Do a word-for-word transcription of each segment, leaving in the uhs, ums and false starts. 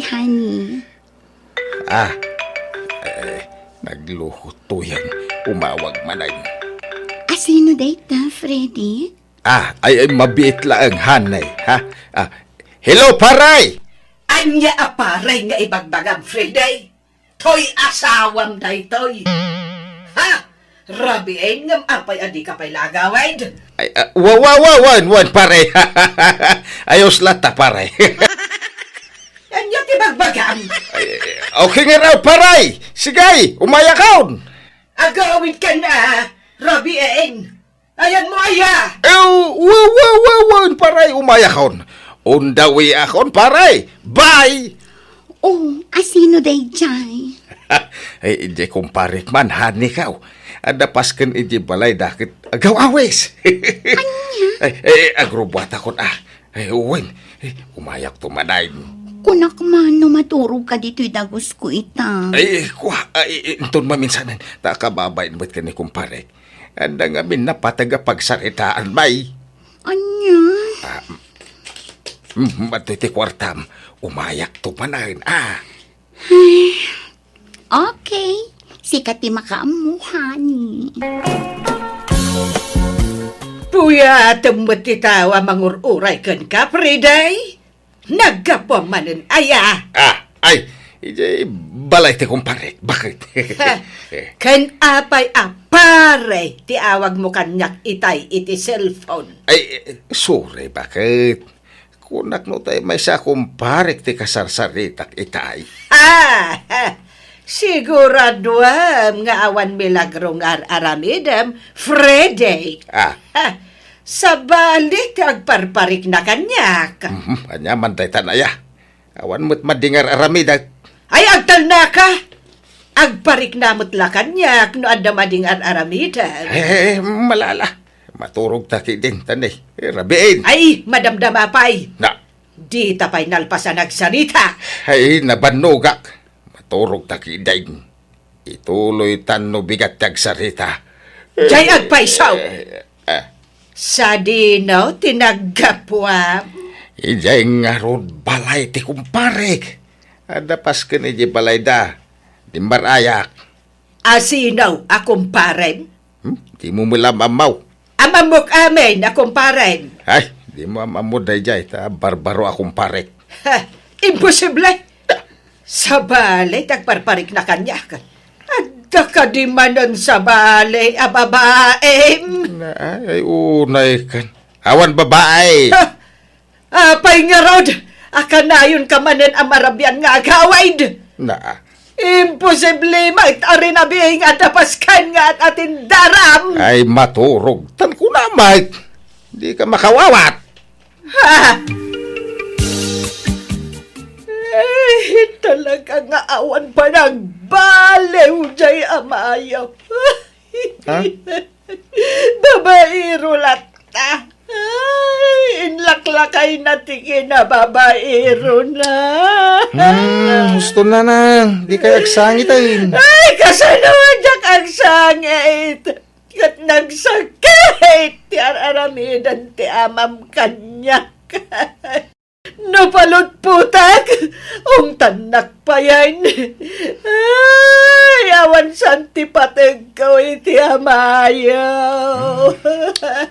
Honey. Ah, eh, naglukot to yan. Umawag manen. Asino dayta, Freddy? Ah, ay, ay, mabiit laeng, honey, ha? Ah, hello, pare! Ania a pare nga ibagbagam, Freddy? Toy asawam daytoy. Ha? Rabiin ngem apay a dika pay la agawid? Ay, ah, wa, wa, wa, wen, wen, pare. Ayos latta, pare. Ania ti bagbagam? Ay, okay nga raw, pare. Sige, umayakon. Agawid ka na, Rabiin. Ayanmo aya? Eh, wa, wa, wa, wa, pare, umayakon. On the way akon, pare. Bye! Oh, asino dayjay? Ay, idiay kumparek man, honey, kaw. Adda pasken idiay balay da ket agaw-awis. Ania? Ay, eh, agrubbuatakon, ah. Ay, wen, eh, umayakto manen. Kunak man no maturog ka ditoy dagusko ita. Ay, kua, ay, inton maminsanen, ta kababain met ken ni kumparek. Adda ngamin napateg a pagsaritaan, bay. Ania? Ah, mm, mm, adtoy ti kuartam. Umayakto manen, ah. Ay, okay. Sika ti makaammo, honey. Puyatem met ti tao a mangur-uray kenka, Freddy. Naggapuam manen aya? Ah, ay, idiay balay ti kumparek. Bakit? Ha, ken apay a pare ti awagmo kaniak itay iti cellphone? Ay, eh, sorry, bakit? Kunak no tay maysa a kumparek ti kasarsaritak itay. Ah, siguraduam nga awan milagro nga ar-aramidem, Freddy. Ah. Ha, sabali ti agparparikna kaniak. Mhm, ania man dayta, aya? Awan met madi nga ar-aramidek. Ay, agtalnaka! Agparikna met la kaniak no adda madi nga ar-aramidek. Eh, malala. Maturog ta ketdin, tani. Eh, rabiin. Ay, madamdama pay. Na. Dita pay nalpas a nagsarita. Ay, nabannogak. Maturog ta ketdin. Ituloytan no bigat ti agsarita. Jay agpayso! Eh, eh. Sadino ti naggapuam? Idiay ngarud balay ti kumparek. Adda pasken idiay balayda. Dimmar-ayak. Asino a kumparem? Hmm? Dimo met la maammo. Amammok amin a kumparem. Ay, dimo am-ammo dayjay, ta barbaro a kumparek. Ha, imposible! Sabali ti agparparikna kaniak. Adda kadi manen sabali a babaem? Na, ay, unay kan. Awan babae. Ha? Apay ngarud, a kanayonka manen a marabian nga agawid? Na. Imposible met a rinabiing a dapas ken nga at-atindaram. Ay, maturog. Tan kuna met. Dika makawawat. Ha? Ay, talaga nga awan panagbaliw jay amayo. Ha? Babaero latta. Ay, inlaklakayna ti kinababaerona. Hmm, husto, nanang. Dikay agsangiten. Ay, kasano diak agsangit? Ket nagsakit ti ar-aramiden ti amam kaniak. No palutputak, ungtannak payen. Ay, awan saan ti pategko iti amayo.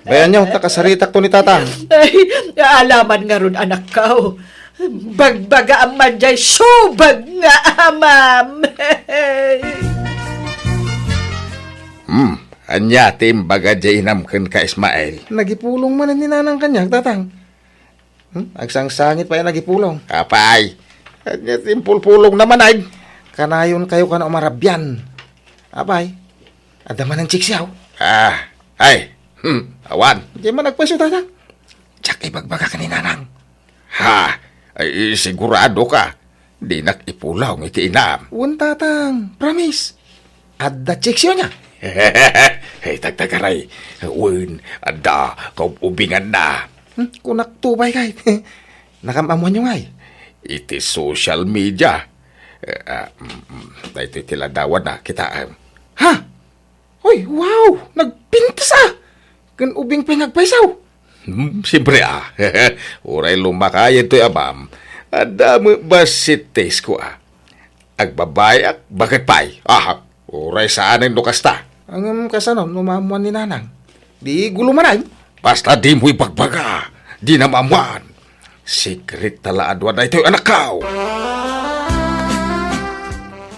Bayanyo, ta kasaritakto ni Tatang. Ay, alaman ngarud, anakko. Bagbagaam man jay subag nga amam. Hmm, ania ti imbaga jay inam kenka, Ismael? Nagipulong manen ni Nanang kaniak, Tatang. Hmm? Agsangsangit pay a nagipulong. Apay, ania ti impulpulongna manen? Kanayonkayo kano a marabian. Apay, adda manen chiksiaw? Ah, ay, hmm, awan. Diay man agpayso, Tatang. Diak ibagbaga ken ni Nanang. Ha? Ay, sigurado ka? Dinak ipulong iti inam. Wen, Tatang. Promise. Adda chiksiawna. Hey, tagtagaray. Wen, adda kaub-ubinganna. Hmm, kunak to, baykay. Nakam-ammoanyo ngay? Iti social media. Eh, ah, mm, mm, daytoy ti ladawanna, kitaem. Ha? Hoy, wow! Nagpintas a! Ken ubing pay nga agpayso. Hmm, siyempre a. Uray lumakayen toy amam, Adda met bassit ti isko, a. Agbabayak, baket pay. Aha, uray saanen no kasta. Ngem kasano no maammuan ni Nanang? Di gulo manen. Basta dimo ibagbaga, dina maammuan. Secret ta la a dua daytoy, anakko.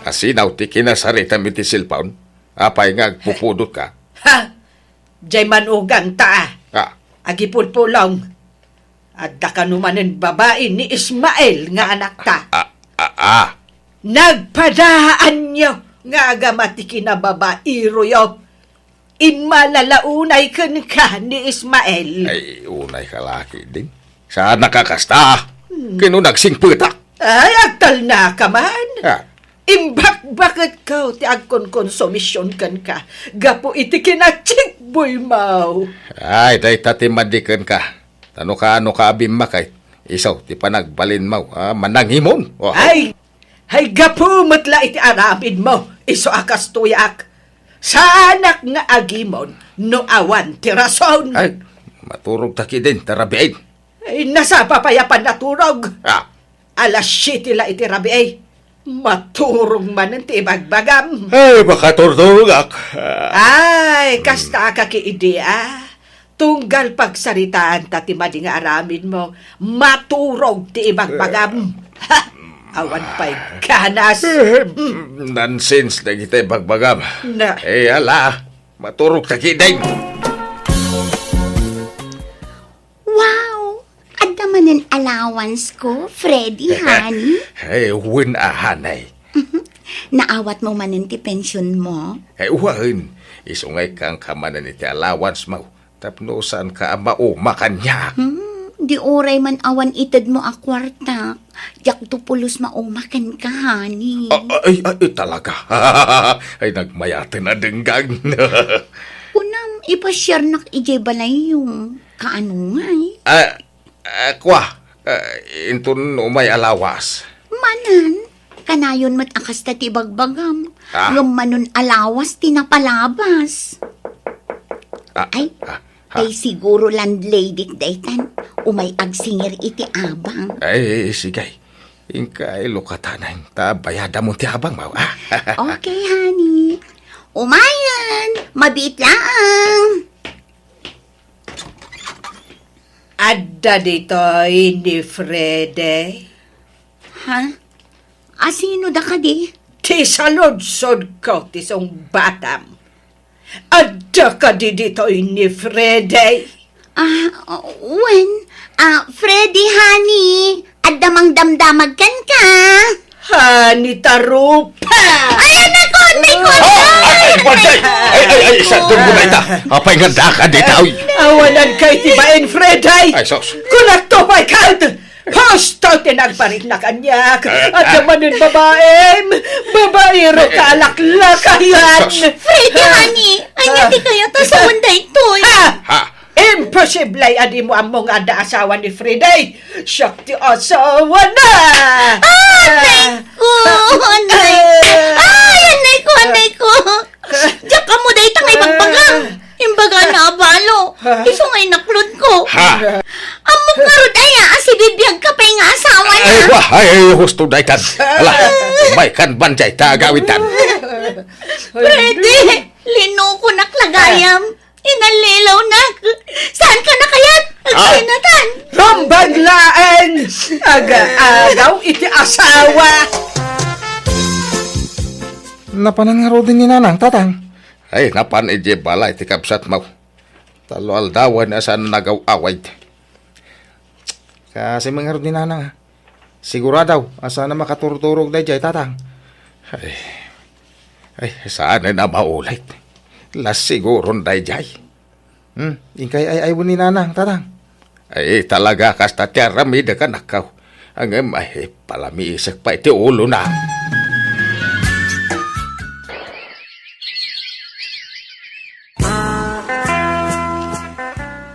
Asino ti kinasaritam iti cellphone? Apay nga agpupudotka? Ha? Jay manugangta, a. Ah. Agipulpulong. Adda kano manen babai ni Ismael nga anakta. Ah, ah, ah. Nagpadaanyo nga agama ti kinababairoyo. Immalala unay kenka ni Ismael. Ay, unay ka laki din. Saan nakakasta? Hmm. Kino nagsingpetak? Ay, agtalna ka man. Ah. Imbakbaketko ti agkonkonsumision kenka gapu iti kinatsikboymo. Ay, dayta ti madi kenka. Ta no kaano ka a bimmakay, isu ti panagbalinmo a manangimon. Oh. Ay, ay, gapu met la iti aramidmo, isu a kastoyak. Saanak nga agimon no awan ti rason. Ay, maturog ta kidin, ta rabiin. Ay, nasapa pay a pannaturog. Ah. Alas siete la iti rabii. Maturog manen ti ibagbagam. Ay, makaturturogak. Ay, kasta ka ki idi, a. Tunggal pagsaritaan ta ti madi nga aramidmo, maturog ti ibagbagam. Ha! Awan pay ganas. Eh, nonsense dagiti ibagbagam. Na. Eh, ala, maturog ta kidin. Wow! Adda manen allowance ko, Freddy, honey? Ay, wen a, honey. Mhm. Naawatmo manen ti pensionmo? Ay, wen. Isu nga ikkanka manen iti allowance mo. Tapno saanka a mauma kaniak. Hmm, di uray man awan itedmo a kuarta. Diakto pulos mauma kenka, honey. Ah, ay, ay, talaga. Ay, nagmayaten a denggan. Kunam, ipasiarnak idiay balayyo. Kaano ngay? Ah, ah, kua, ah, inton umay a lawas. Manen, kanayon met a kasta ti ibagbagam. Ah. Ngem manen a lawas ti napalabas. Ah, Ay, ah, ha? Ay siguro landlady daytan. Umay agsingir iti abang. Ay, sige. Inka ilukatanan, ta bayadamon ti abangmo, a? Okay, honey. Umayen, mabiit laeng. Adda ditoy ni Freddy. Ha? Asino da kadi? Ti saludsodko ti sungbatam. Adda kadi ditoy ni Freddy? Ah, wen. Ah, Freddy, honey, adda mangdamdamag kenka. Honey, tarupa! Ay, anak ko, anak ko! Ah, ay, ay, ay, ay, ay, ay, sa dunggo na ita. Apay nga daka dita, uy. Awanan kay ti bain, Freddy! Ay, sus. Kunakto pay kad! Husto ti nagparikna kaniak. Adda manen babaim. Babairo ka alaklakayan. Sus. Freddy, honey, ania ti kayat a sawen daytoy? Ha? Ha? Imposible a dimo ammo nga adda asawa ni Freddy. Siak ti asawana. Ah, anay ko, anay. Ay, anay ko, anay ko. Diak ammo dayta nga ibagbagam. Imbagana a balo. Isu nga inaklodko. Ha? Ammok ngarud aya a sibibiagka pay nga asawana. Ay, wa, ay, husto daytan. Ala, umay kan ban dayta agawitan. Freddy, linukonak la gayam. Inallilawnak. Saanka a kayat? Ah. Agsinatan. Rumbeng laeng. Aga-agaw iti asawa. Napanan ngaruden ni Nanang, Tatang? Ay, napan idiay balay ti kabsatmo. Tallo aldawen a saan nagaw-away. Kaasi met ngarud ni Nanang, a. Sigurado a saan a makaturturog daydiay, Tatang. Ay, ay, saanen a maulit. Las siguron daydiay. Hmm, inkay ay-aywen ni Nanang, Tatang. Ay, talaga, kasta ti aramidek, anakko. Ngem, ay, palamiisek pay ti ulona.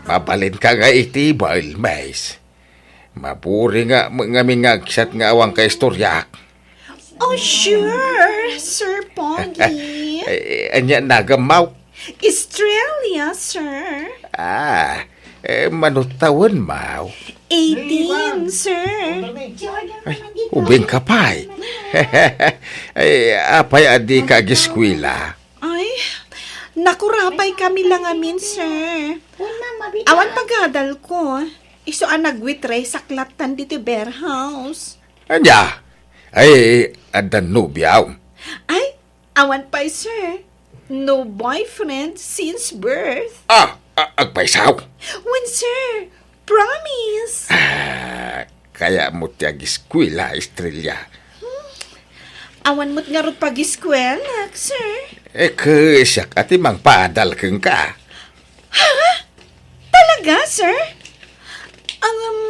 Mabalinka nga iti Bailmays. Maburing nga, ngamin nga agsat nga awan kaistoriak. Oh, sure, Sir Pogi. Eh, ania nagammo? Estrella, sir. Ah, eh, Mano tawen, Maw? Eighteen, sir. Ay, ubing ka pay. Ay, apay a dika agiskwela? Ay, nakurapay kami la ngamin, sir. Awan pagadalko. Isu a nagwitres ak lattan ditoy beer house. Ania? Ay, adda nobiaw? Ay, awan pay, sir. No boyfriend since birth. Ah, a-, agpaysaw? Wen, sir. Promise. Ah, kayatmo ti agiskwela, Estrella? Awan met ngarud pagiskwelak, sir. Eh, ket siak a ti mangpadal kenka. Ha? Talaga, sir? Ang, um,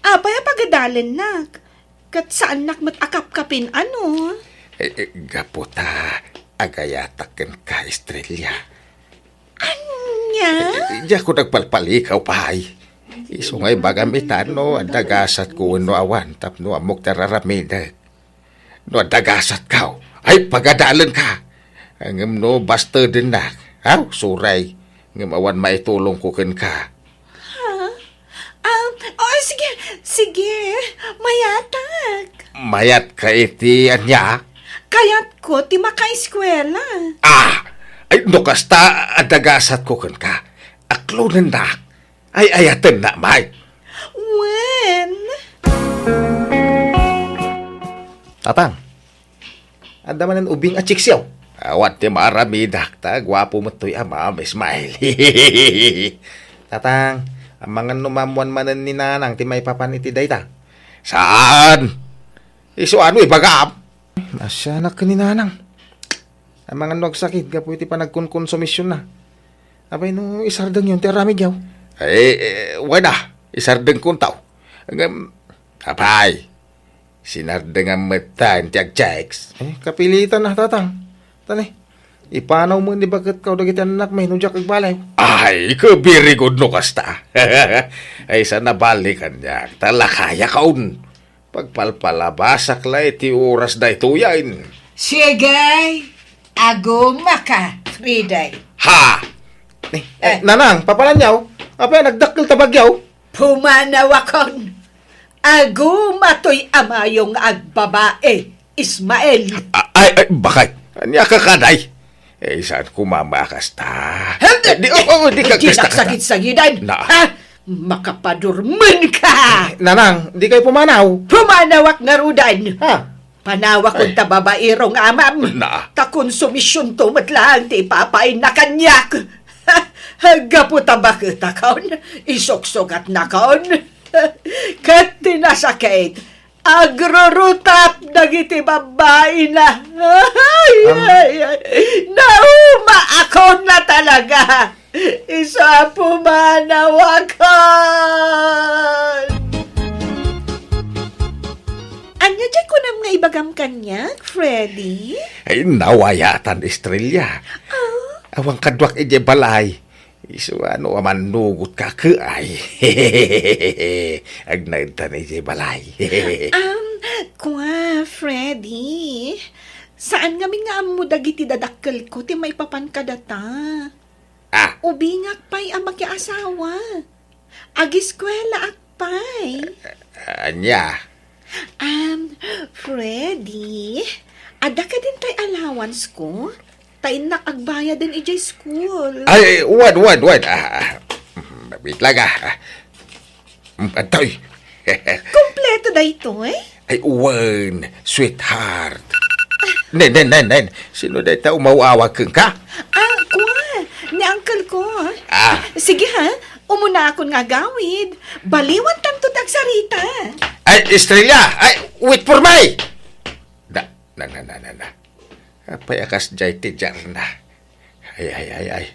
apay a pagadalennak? Ket saannak met a kapkapin, ano? Eh, eh, gapu ta agayatak kenka, Estrella. Ania? Eh, eh, diak nagpalpalikaw pay. Isu nga ibagam ita no adda gasatko wenno awan tapno ammok ti ar-aramidek. No adda gasatko, ay pagadalenka. Ngem no bastedennak, aw, suray. Ngem awan maitulongko kenka. Ha? Ah, oh, sige, sige. Mayatak. Mayatka iti ania? Kayatko ti makaeskwela. Ah! Ay, no kasta, adda gasatko kenka. Aklonennak. Ay, ayatennak, may. Wen? Tatang, adda manen ubing a chicks yaw? Awan ti maaramidak, ta guapo met toy amam, Ismael. Tatang, amangan no maammuan manen ni Nanang ti maipapan iti dayta? Saan? Isu ano ibagam? Naasianak ken ni Nanang. Amangan no agsakit gapu iti panagkonkonsumisyonna. Apay no isardengyon ti aramid yaw? Ay, eh, wen a, isardengkon taw. Ngem, apay, sinardengam met ta iti agchicks. Eh, kapilitan a, Tatang. Tani, ipanaw met ni baketko dagiti annakmi no diak agbaliw. Ay, very good no kasta. Ay, saan a bali kaniak, ta lakayakon. Pagpalpalabasak la iti oras daytoyen. Sige, agumaka, Friday. Ha? Eh, eh, Eh. Nanang, papananyaw? Apay, nagdakkel ta bagyaw? Pumanawakon. Aguma toy amayo nga agbabae, Ismael. A-, ay, ay, bakay. Ania ka kaday? Eh, saan ko mamakastahan? Hindi. Eh, di, oh, oh, di ka Hindi kastahan. Nagsagid-sagidan. Na. Ha? Makapadurmen ka. Nanang, di kayo pumanaw. Pumanawak ngarudan. Ha? Panawak Ay. Unta babaero nga amam. Na. Ta konsumisyonto met laeng ti ipapainna kaniak. Gapu ta baketakon, isuksugatnakon. Ket ti nasakit, agrurutap dagiti babbaina. Ay, Am- ay, ay. Naumaakon na talaga. Isu a pumanawakon. Ania diay kunam nga ibagam kaniak, Freddy? Ay, nawayatan, Estrella. Ah? Awan kaduak idiay balay. Isu a no a mannugot ka, ke ay. Agnaed ta idiay balay. Um, kua, Freddy. Saan ngamin nga ammo dagiti dadakkelko ti maipapan kadata? Ah. Ubingak pay a makiasawa. Agiskuelaak pay. Ania? Um, Freddy, adda kadin tay allowance ko? Ta innak agbayaden idiay school. Ay, wen, wen, wen. Ah, ah. Wait lang, ah. Mm, antoy. Kompleto daytoy? Ay, wen, sweetheart. Nen, nen, nen, nen. Sino dayta umaw-awag kenka? Ah, kua, ni uncle ko. Ah. Sige ha, umuna akon nga agawid. Baliwan tanto ti agsarita. Ay, Estrella! Ay, wait for me! Na, na, na, na, na, na. Apay a kasdiay ti diarna? Ay, ay, ay, ay.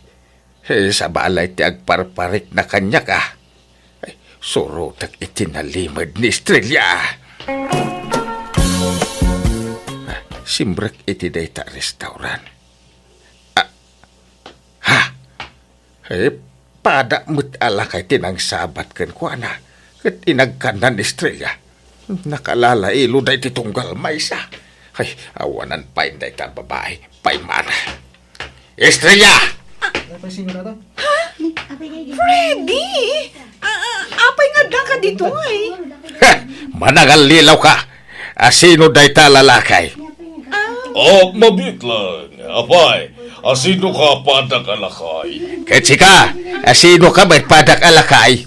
Eh, sabali ti agparparikna kaniak, ah. Ay, surotek iti nalimed ni Estrella. Ah, simrek iti dayta a restaurant. Ah, ha? Eh, pada met a lakay ti nangsabat kenkuana, ket inagkanna ni Estrella. Nakalalailo daydi tunggal maysa. Ay, awanan pay dayta a babai. Paymana. Estrella! Ano pa, sino na to? Freddy! Ah, ah, apay nga addaka ditoy? Heh! Manangallilaw ka! Asino dayta a lalaki? Ah. Oh, mabiit lang. Apay, asino ka padak a lakay? Ket sika, asino ka met padak a lakay?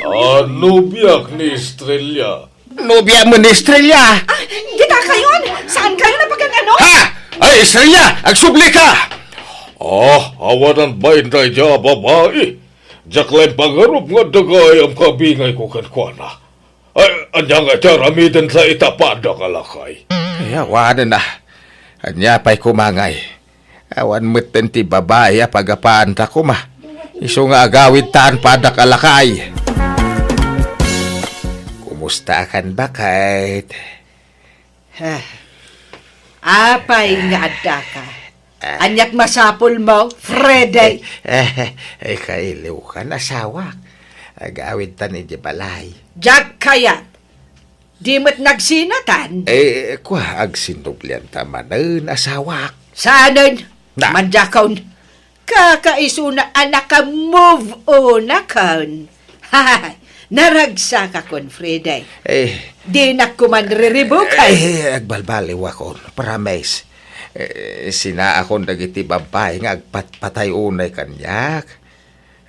Ah, nobiak ni Estrella. Nobia mo ni Estrella? Ah, dita kayon? Saan kayo napagan-ano? Ha? Ay, Estrella, agsubli ka! Oh, awanan ba inday dia babai? Diak laeng pangarup nga adda gayyem kabingay ko kenkuana. Ay, ania nga ti aramiden ta ita padak a lakay? Ay, awanen na. Ania pay kumangay? Awan metten ti babai a pagapaanta koma. Isu nga agawid tan padak a lakay. Kumusta kan bakit? Ah, apay nga addaka? Ah. Aniak masapul mo, Freddy? Eh, eh, kailiw kan asawak. Agawid tan iti balay. Diak kayat. Di met nagsinatan? Eh, kua, agsinublian ta manen, asawak. Saanen? Na. Manjakon. Kakaisuna a naka-move on akon. Hay, naragsakakon, Freddy. Eh. Dinak koma riribukay. Eh, agbalbaliwakon, promise. Eh, sinaakon dagiti babbai nga agpatpatay unay kaniak.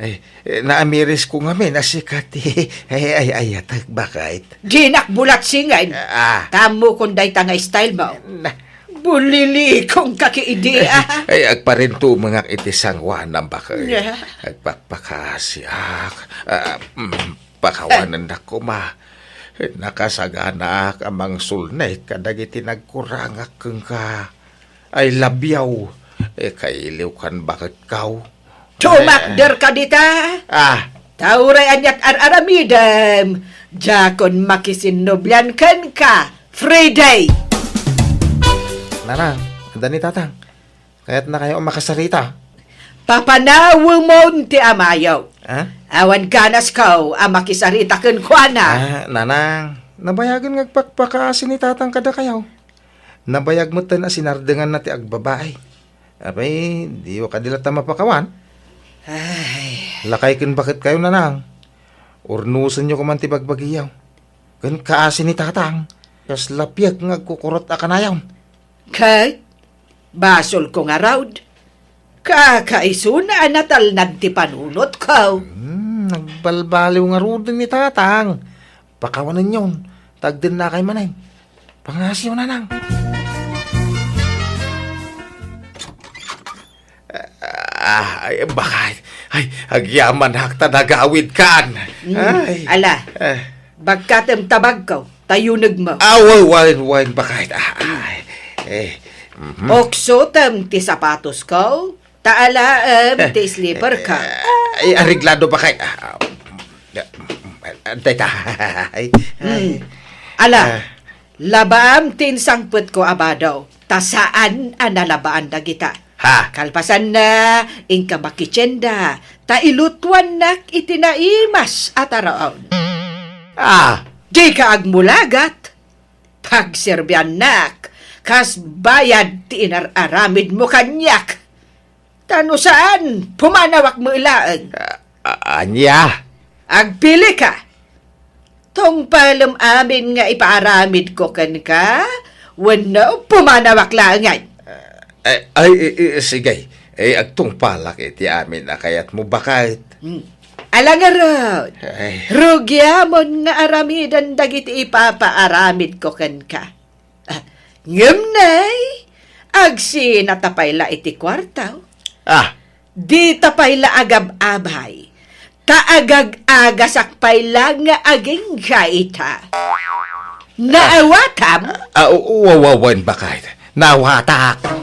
Eh, eh, naamirisko ngamin a sika ti ay-, ay-, ayatek, bakit? Dinak bulat singin. Ah. Ammokon dayta nga style mo. Na. Bulilikong ka ki idi, ah. Ay, agparintumengak iti sangoanam, bakit? Yeah. Agpakpakasiak. Ah, mm, pakawanennak koma. Nakasaganaak a mangsulnek kadagiti nagkurangak kenka. Ay, labyaw. Eh, kailiw kan baketkaw. Tumakder ka dita? Ah. Ta uray aniat ar-aramidem, diakon makisinnublian kenka, Freddy. Nanang, adda ni Tatang. Kayatna kayo a makasarita? Papanawemon ti amayo. Ah? Awan ganasko a makisarita kenkuana. Ah, Nanang, nabayagen nga agpakpakaasi ni Tatang kadakayo. Nabayag metten a sinardenganna ti agbabai. Apay, diyo kadi latta mapakawan? Ay. Lakay ken baketkayo, Nanang. Urnosenyo koman ti bagbagiyo. Ken kaasi ni Tatang, kasla piek nga agkukurot a kanayon. Ket, basolko ngarud. Kakaisuna a natalnad ti panunotko. Hmm, nagbalbaliw ngaruden ni Tatang. Pakawanenyon, ta agdennakay manen. Pangasiyo, Nanang. Ah, ay, bakit? Ay, agyamanak ta nagawid kan. Mm. Ay. Ala, ah. Bagkatem ta bagko, ta yuneg mo. Ah, wen, wen, wen, bakit? Ah, ay, eh, mhm. Oksotem ti sapatosko, ta alaem ti slipper ka. Eh, ay, areglado, bakit? Ah, ah, ah, dayta. Ay, ay. Hmm. Ala, ah. Labaam ti insangpetko a bado, ta saan a nalabaan dagita. Ha? Kalpasanna, inka makitienda, ta ilutuannak iti naimas a taraon. Ah! Dika agmulagat, pagserbiannak, kas bayad ti inar-aramidmo kaniak. Ta no saan, pumanawak met laeng. A-, a-, ania? Agpili ka. Tungpalem amin nga ipaaramidko kenka, wenno pumanawak laengen. Eh, ay, i-, i-, sige. Eh, agtungpalak iti amin a kayatmo, bakit? Hmm. Ala ngarud, ay. Rugiamon nga aramiden dagiti ipapaaramidko kenka. Ah, ngem nay, agsinata pay la iti kuarto. Ah. Dita pay la agab-abay, ta agag-agasak pay la nga agingga ita. Naawatam? Ah, u-, u-, wa-, wa-, wen, bakit? Naawatak.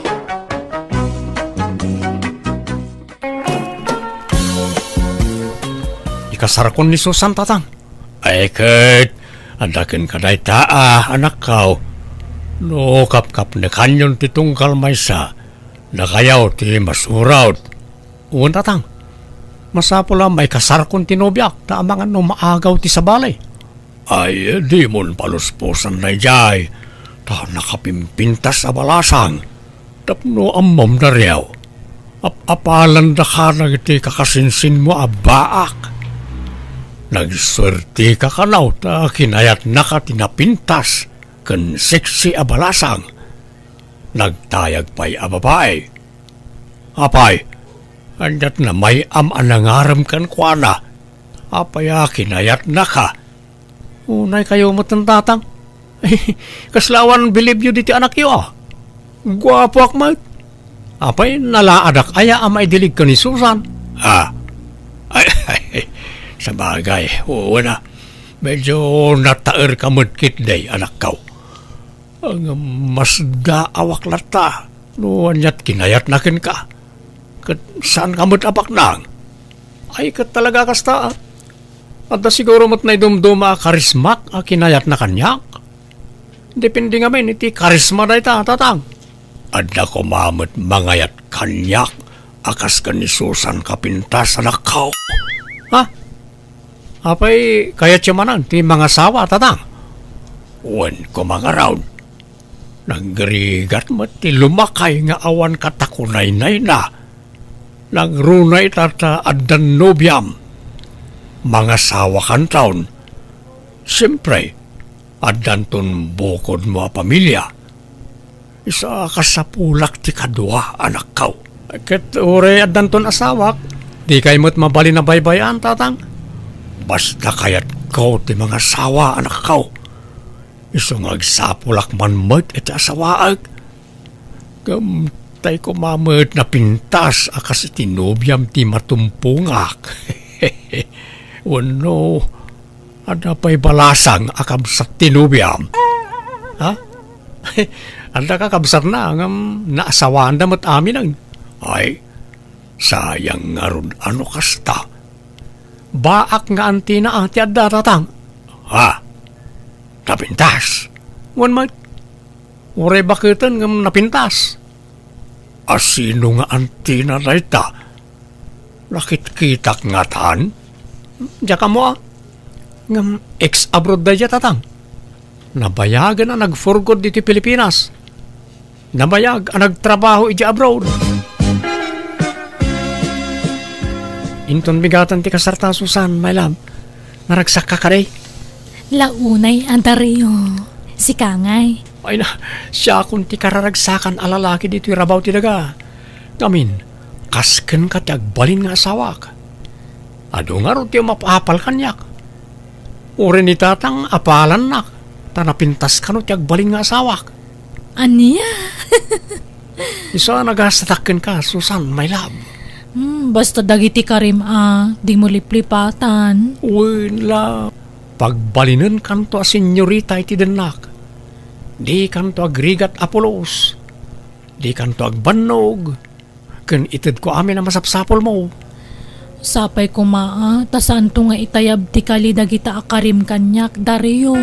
Ikasarkon ni Susan, Tatang. Ay ket, adda kenka dayta a, anakko. No kapkapnekanyon ti tunggal maysa, dakayo ti masurot. Wen, Tatang, masapul a maikasarkon ti nobiak ta amangan no maagaw ti sabali. Ay, dimon palusposan daydiay, ta nakapimpintas a balasang tapno ammom daydiay. Ap-apalandaka dagiti kakasinsinmo a baak. Nagsuertika kano ta kinayatnaka ti napintas ken sexy a balasang. Nagtayag pay a babai. Apay, ania't namay-am a nangarem kenkuana? Apay a kinayatnaka? Unay kayo met, tatang. Kasla awan bilibyo diti anakyo, a? Guapoak met. Apay, nalaadak aya a maidilig ken ni Susan? Ah. Ay, ay, sabagay, wen a. Medyo nataerka met ketdi, anakko. Ngem masdaawak latta no ania't kinayatna kenka. Ket saanka met a baknang. Ay, ket talaga kasta, a. Adda siguro met naidumduma a karismak a kinayatna kaniak. Depende ngamin iti karisma dayta, tatang. Adda koma met mangayat kaniak a kas ken ni Susan kapintas, anakko. Ha? Apay, kayatyo manen ti mangasawa, tatang? Wen koma ngarud. Nagrigat met ti lumakay nga awan katakunaynayna. Nagruna ita ta addan nobiam. Mangasawakanton. Siempre, addanton bukodmo a pamilia. Isu a kasapulak ti kadua, anakko. Ket uray addanton asawak, dikay met mabalin a baybay-an, tatang? Basta kayatko ti mangasawa, anakko. Isu nga agsapulak man met iti asawaek. Ngem tay koma met napintas a kas iti nobiam ti matumpongak. Wenno, adda pay balasang a kabsat ti nobiam? Ha? Adda kakabsatna, ngem naasawaanda met aminen. Ay, sayang ngarud a no kasta. Baak nga antina a ti adda, tatang. Ha? Napintas? Wen met. Uray baketen ngem napintas. A sino nga antina dayta? Nakitkitak ngatan? Diak ammo, a. Ngem ex-abroad daydiay, tatang. Nabayagen a nagfurgod ditoy Pilipinas. Nabayag a nagtrabaho idiay abroad. Inton bigaten ti kasarta, Susan, my love. Naragsakka kadi? La unay a Dario. Sika ngay? Ay na, siakon ti kararagsakan a lalaki ditoy rabaw ti daga. Ngamin, kas kenka ti agbalin nga asawak. Adu ngarud ti umapapal kaniak. Uray ni tatang apalannak, ta napintas kano ti agbalin nga asawak. Ania? Isu a nagastatak kenka, Susan, my love. Hmm, basta dagiti karim a, dimo liplipatan. Wen la, pagbalinenkanto a senyorita iti dennak. Dikanto agrigat a pulos. Dikanto agbannog. Ken itedko amin a masapsapulmo. Sapay koma a, ta saanto nga itayab ti kali dagita a karim kaniak, Dario.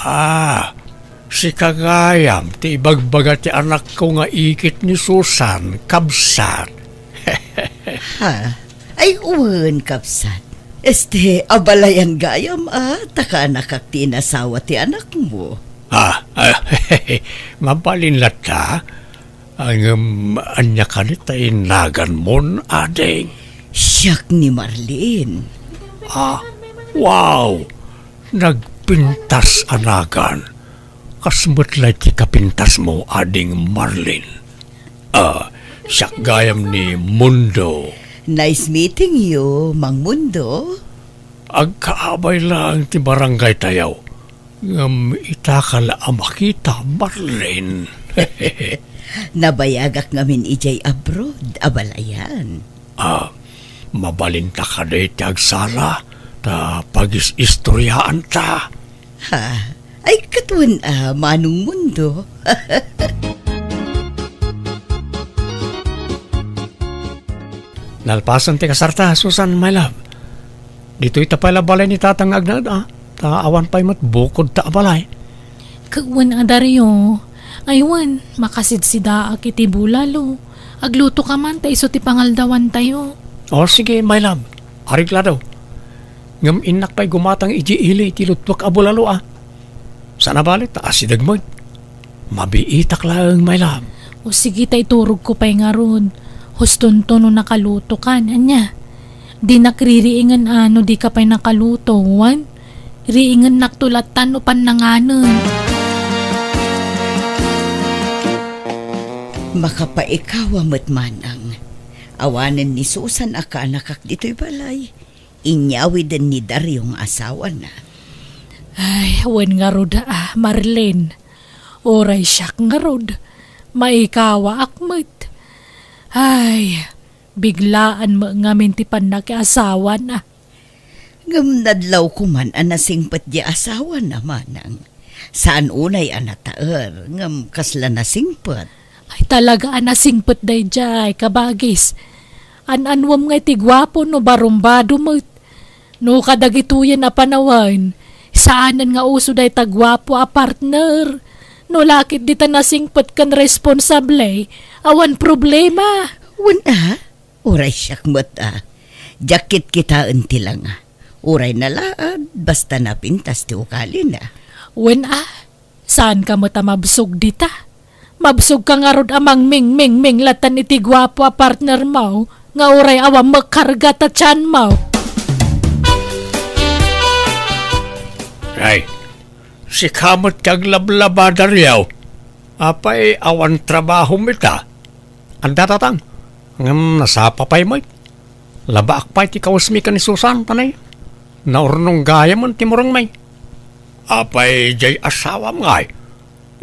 Ah, sika gayam ti ibagbaga ti anakko nga ikit ni Susan, kabsat. Ha? Ay, wen, kabsat. Este, abalayan gayam, a, ta kaanakak ti inasawa ti anakmo. Ah, ah, mabalin latta. Ngem, ania kadi ti naganmon, ading? Siak ni Marlene. Ah, wow! Nagpintas a nagan. Kas met lay ti kapintasmo, ading Marlene. Ah, siak gayam ni Mundo. Nice meeting you, Mang Mundo. Agkaabay laeng ti barangaytayo. Ngem itaka la a makita, Marlene. Nabayagak ngamin idiay abroad, abalayan. Ah, mabalinta kadi ti agsala, ta pagis-istoryaanta. Ha? Ay, ket wen a, Manong Mundo. Nalpasen ti kasarta, Susan, my love. Ditoy ta pay la balay ni Tatang nga agnaed, a. Ta awan pay met bukodta a balay. Ket wen a, Dario. Ay wen, makasidsidaak iti bulalo. Aglutoka man ta isu ti pangaldawantayo. O, sige, my love. Areglado. Ngem innak pay gumatang idiay ili ti luttuak a bulalo, a. Saan a bale ta asideg met. Mabiitak laeng, my love. O sige ta iturogko pay ngarud. Hustonto no nakalutokan. Ania? Dinak ririingen a no dika pay nakaluto, wen? Riingennakto latta no pannanganen. Makapaikawa met, Manang. Awanen ni Susan a kaanakak ditoy balay. Inyawiden ni Dario nga asawana. Ay, wen ngarud a, Marlene. Uray siak ngarud, maikawaak met. Ay, biglaan met ngamin ti pannakiasawana. Ngem nadlawko man a nasingpet diay asawana, Manang. Saan unay a nataer, ngem kasla nasingpet. Ay, talaga a nasingpet daydiay, kabagis. An-anuem nga iti guapo no barumbado met. No kadagitoyen a panawen, saanen nga uso dayta guapo a partner. No lakit dita nasingpet ken responsable, awan problema. Wen a, uray siak met a. Diak kitkitaen ti langa. Uray nalaad, basta napintas ti ugalina. Wen a, saanka met a mabsog dita. Mabsogka ngarud a mangmingmingming latta iti guapo a partner mo nga uray awan makarga ta tian mo. Ay, sika met ti aglablaba, Dario. Apay, awan trabahom ita? Adda, tatang. Ngem nasapa pay met. Labaak pay ti kawesmi ken ni Susan, ta nay, naurnong gayamen ti murengmi. Apay, diay asawam ngay?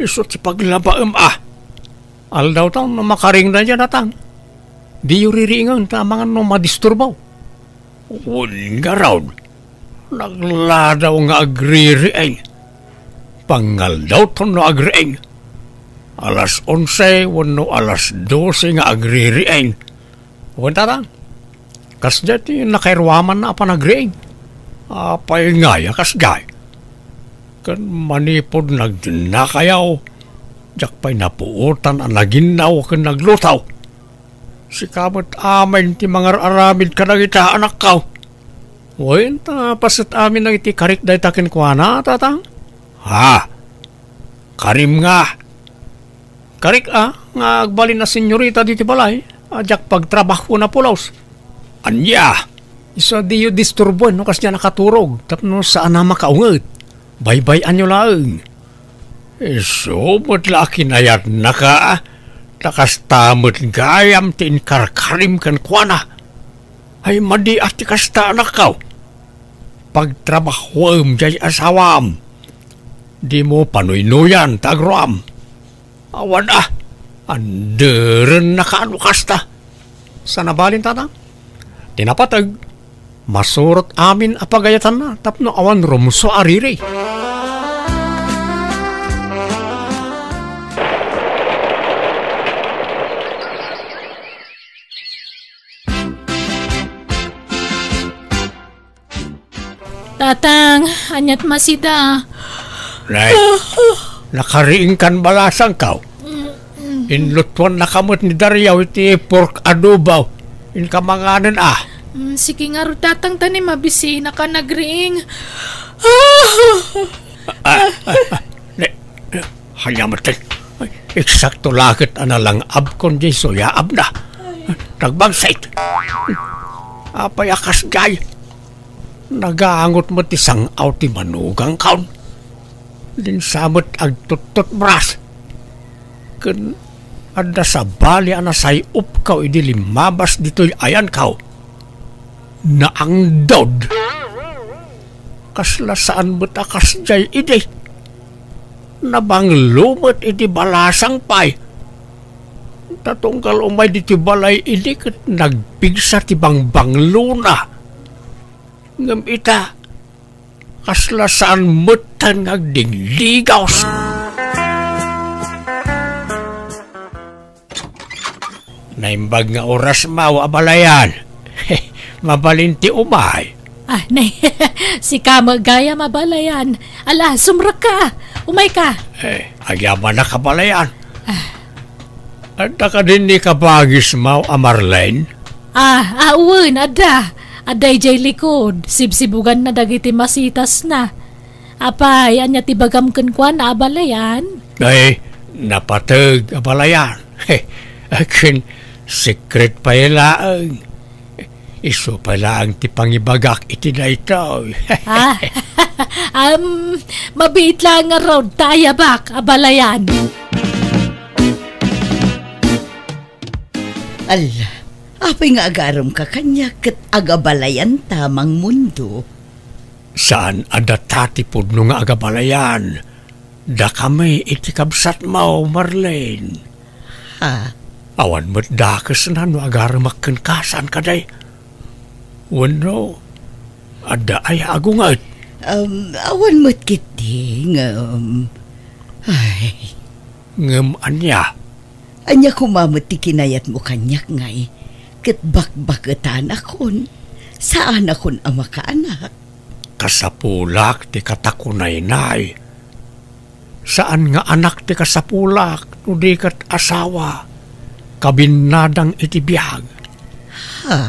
Isu ti paglabaem a. Aldawtaw no makaring daydiay, tatang. Diyo ririingen ta amangan no madisturbo. Wen ngarud, nagladaw nga agririing. Pangaldawtaw no agriing. Alas onse wenno alas dose nga agririing. Wen, tatang. Kasdiay ti nakairuamanna a panagriing. Apay ngay a kasdiay? Ken manipud nagdennakayo, diak pay napuotan a naginnaw ken nagluto. Sika met amin ti mangar-aramid kadagita, anakko. Wen, ta paset amin dagiti karik dayta kenkuana, tatang? Ha? Karim nga? Karik a, nga agbalin a senyorita ditoy balay, a diak pagtrabahoen a pulos. Ania? Isu a diyo disturboen no kasdiay a nakaturog, tapno saan a makaunget. Baybay-anyo laeng. Isu met la a kinayatnaka, ta kasta met gayam ti inkarkarim kenkuana. Ay, madi a ti kasta, anakko. Pagtrabahoem diay asawam. Dimo panuynoyan ta agruam. Awan a, anderennaka no kasta. Saan a balin, tatang? Ti napateg, masurot amin a pagayatanna tapno awan rumsua a riri. Tatang, aniat masida? Nay, nakariingkan balasangko. Inlutuannaka met ni Dario iti pork adobo. Inka manganen a. Mm, sige ngarud, tatang, ta ni mabisinaka nagriing. Ah, ah, ah, ne, ania met, ay, eksakto la ket a nalangabkon diay suyaabna. Nagbangsit. Apay a kasdiay? Nagangot met ti sang-aw ti manugangkon. Dinsa met agtuttutbras. Ken adda sabali a nasay-opko idi limmabas ditoy ayanko. Naangdod. Kasla saan met a kasdiay idi. Nabanglo met iti balasang pay. Ta tunggal umay ditoy balay idi ket nagpigsa ti bangbanglona. Ngem ita, kasla saan metten nga agdindigos. Naimbag nga oras maw, abalayan. Mabalin ti umay. Ah, nay, sika met gayam, abalayan. Ala, sumrekka. Umayka. Eh, agyamanak, abalayan. Ah. Adda kadin ni kabagis maw a Marlene? Ah, ah, wen, adda. Adda idiay likod, sibsibuganna dagiti masitasna. Apay, ania ti bagam kenkuana, abalayan? Ay, napateg, abalayan. Akin, secret pay laeng. Isu pay laeng ti pangibagak iti daytoy. Ah, am, mabiit laeng ngarud ta ayabak, abalayan. Alla, apay nga agaremka kaniak ket agabalayanta, Mang Mundo? Saan a data ti pudno nga agabalayan. Dakami iti kabsatmo, Marlene. Ha? Awan met dakesna no agaremak kenka, saan kadi? Wenno, adda aya agunget? Um, awan met ketdi, ngem, ay. Ngem ania? Ania koma met ti kinayatmo kaniak, ngay? Ket bakbaketanakon, saanakon a makaanak. Kasapulak ti katakunaynay. Saan nga anak ti kasapulak no di ket asawa, kabinnadang iti biag. Ha?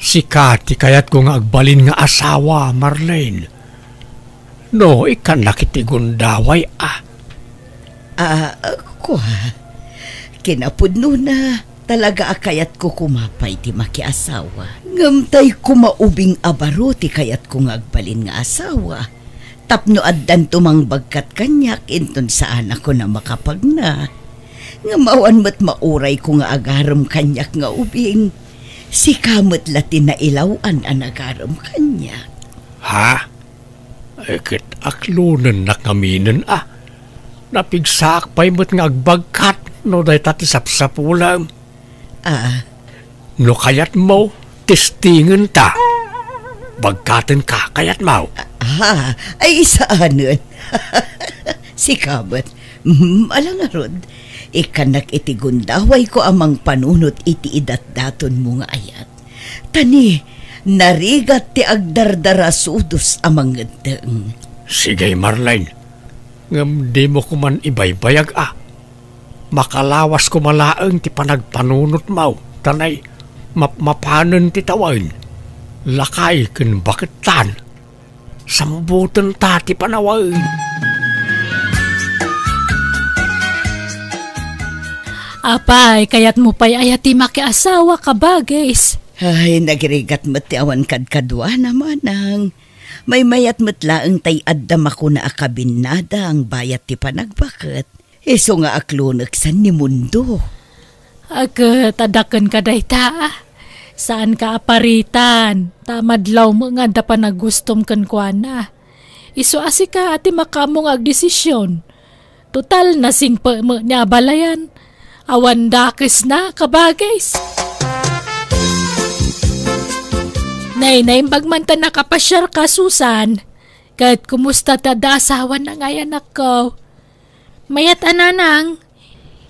Sika ti kayatko nga agbalin nga asawa, Marlene. No, ikkannak iti gundaway, a. Ah, kua, kinapudnona, talaga a kayatko koma pay ti makiasawa. Ngem tay koma ubing a baro ti kayatko nga agbalin nga asawa. Tapno addanto mangbagkat kaniak inton saanakon a makapagna. Ngem awan met maurayko nga agarem kaniak nga ubing. Sika met la ti nailaw-an a nagarem kaniak. Ha? Eh, ket aklonennak ngaminen a. Napigsaak pay met nga agbagkat no dayta ti sapsapulem. Ah. No kayatmo, testingenta. Bagkatenka, kayatmo? Ah, ay, saanen. Sika met. Mm, ala ngarud, ikkannak iti gundawayko a mangpanunot iti idatdatonmo nga ayat. Ta ni, narigat ti agdardarasudos a mangeddeng. Sige, Marlene. Ngem dimo koman ibaybayag a. Makalawas koma laeng ti panagpanunotmo, ta nay, mapmapanen ti tawen. Lakay ken bakettan. Sambutenta ti panawen. Apay, kayatmo pay aya ti makiasawa, kabagis? Ay, nagrigat met ti awan kadkaduana, manang. Maymayat met laeng tay adda makuna a kabinnadang bayat ti panagbaket. Isu nga akloneksan ni Mundo. Ket, adda kenka dayta, a. Saanka a paritan, ta madlawmo nga adda panagustom kenkuana. Isu a sika ti makaammo nga agdesision. Total, nasingpetmo ni abalayan. Awan dakesna, kabagis. Nay, naimbag man ta nakapasiarka, Susan. Ket kumusta ti adda asawana ngay, anakko? Mayat a, nanang,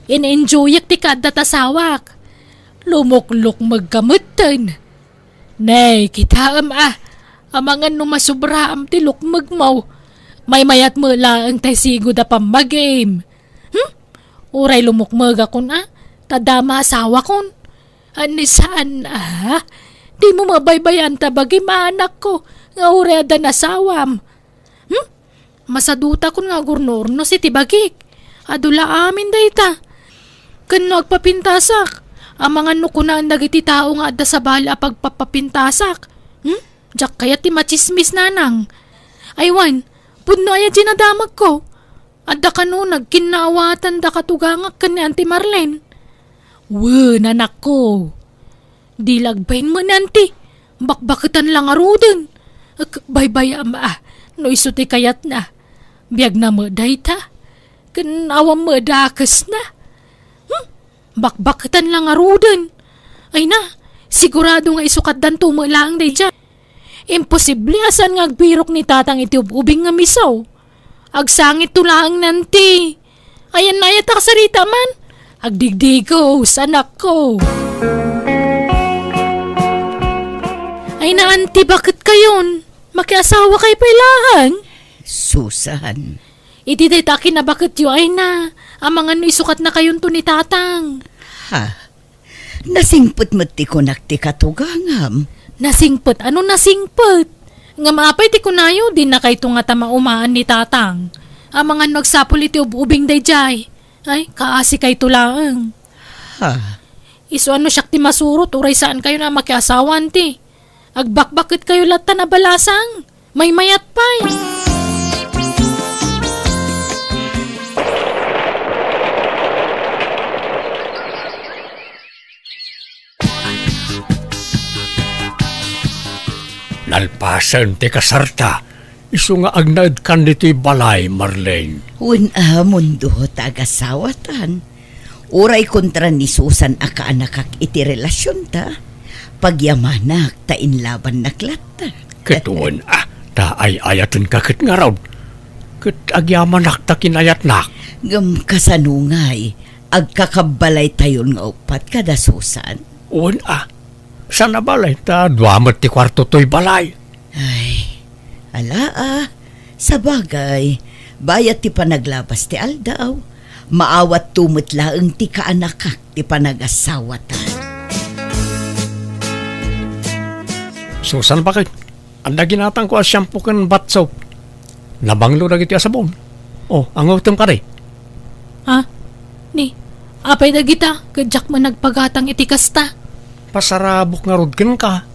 in-enjoyak ti kaadda ta asawak. Lumuklukmegka metten. Nay, kitaem a, amangan no masubraam ti lukmegmo. Maymayatmo laeng tay sigud a pammagim. Hmm? Uray lumukmegakon a, ta dama asawakon. Ani saan a? Dimo mabaybayan ta bagim, anakko, nga uray adda asawam. Hmm? Masadutakon nga agurno-urnos iti bagik. Adu la amin dayta. Ken no agpapintasak, amangan no kunaen dagiti tao nga adda sabali a pagpapapintasak. Hmm? Diak kayat ti matsismis, nanang. Ay wen, pudno aya ti nadamagko. Adda kano nagkinnaawatan da katugangak ken ni Auntie Marlene. Wen, anakko. Di la agbain met ni Auntie. Bakbaketan la ngaruden. Ek, baybayam a, no isu ti kayatna. Biagna met dayta. Ken awan met dakesna. Hmm? Bakbaketan la ngaruden. Ay na, sigurado nga isukatdanto met laeng daydiay. Imposible a saan nga agbirok ni Tatang iti ub-ubing nga miso. Agsangitto laeng ni Auntie. Ayanna aya ta kasarita man. Agdigdigos, anakko. Ay na, Auntie, baket kayon? Makiasawa kay pay laeng? Susan. Iti dayta a kinabaketyo, ay na, amangan no isukatna kayonto ni Tatang. Ha? Nasingpet met ti kunak ti katugangam. Nasingpet, ano nasingpet? Ngem apay ti kunayo, dinakayto ngata maumaan ni Tatang. Amangan no agsapul iti ub-ubing daydiay. Ay, kaasikayto laeng. Ha? Isu ano siak ti masurot, uray saan kayo na makiasawan ti. Agbakbaketkayo latta na balasang. Maymayat pay. Nalpasen ti kasarta, isu nga agnaedkan ditoy balay, Marlene. Wen a, Mundo, ta agasawatan. Uray kontra ni Susan a kaanakak iti relasionta, pagyamanak ta inlabannak latta. Ket wen a, ta ay-ayatenka ket ngarud. Ket agyamanak ta kinayatnak. Ngem kasano ngay, agkakabbalaytayon nga uppat kada Susan? Wen a, saan a balay ta dua met ti kuarto toy balay. Ay, ala a, sabagay, bayat ti panaglabas ti aldaw, maawatto met laeng ti kaanakak ti panagasawatan. Susan, bakit? Adda ginatangko a shampoo ken bath soap. Nabanglo dagiti a sabon. O, angutem kadi. Ha? Ni, apay dagita, ket diak man nagpagatang iti kasta. Pasarabok ngarud kenka.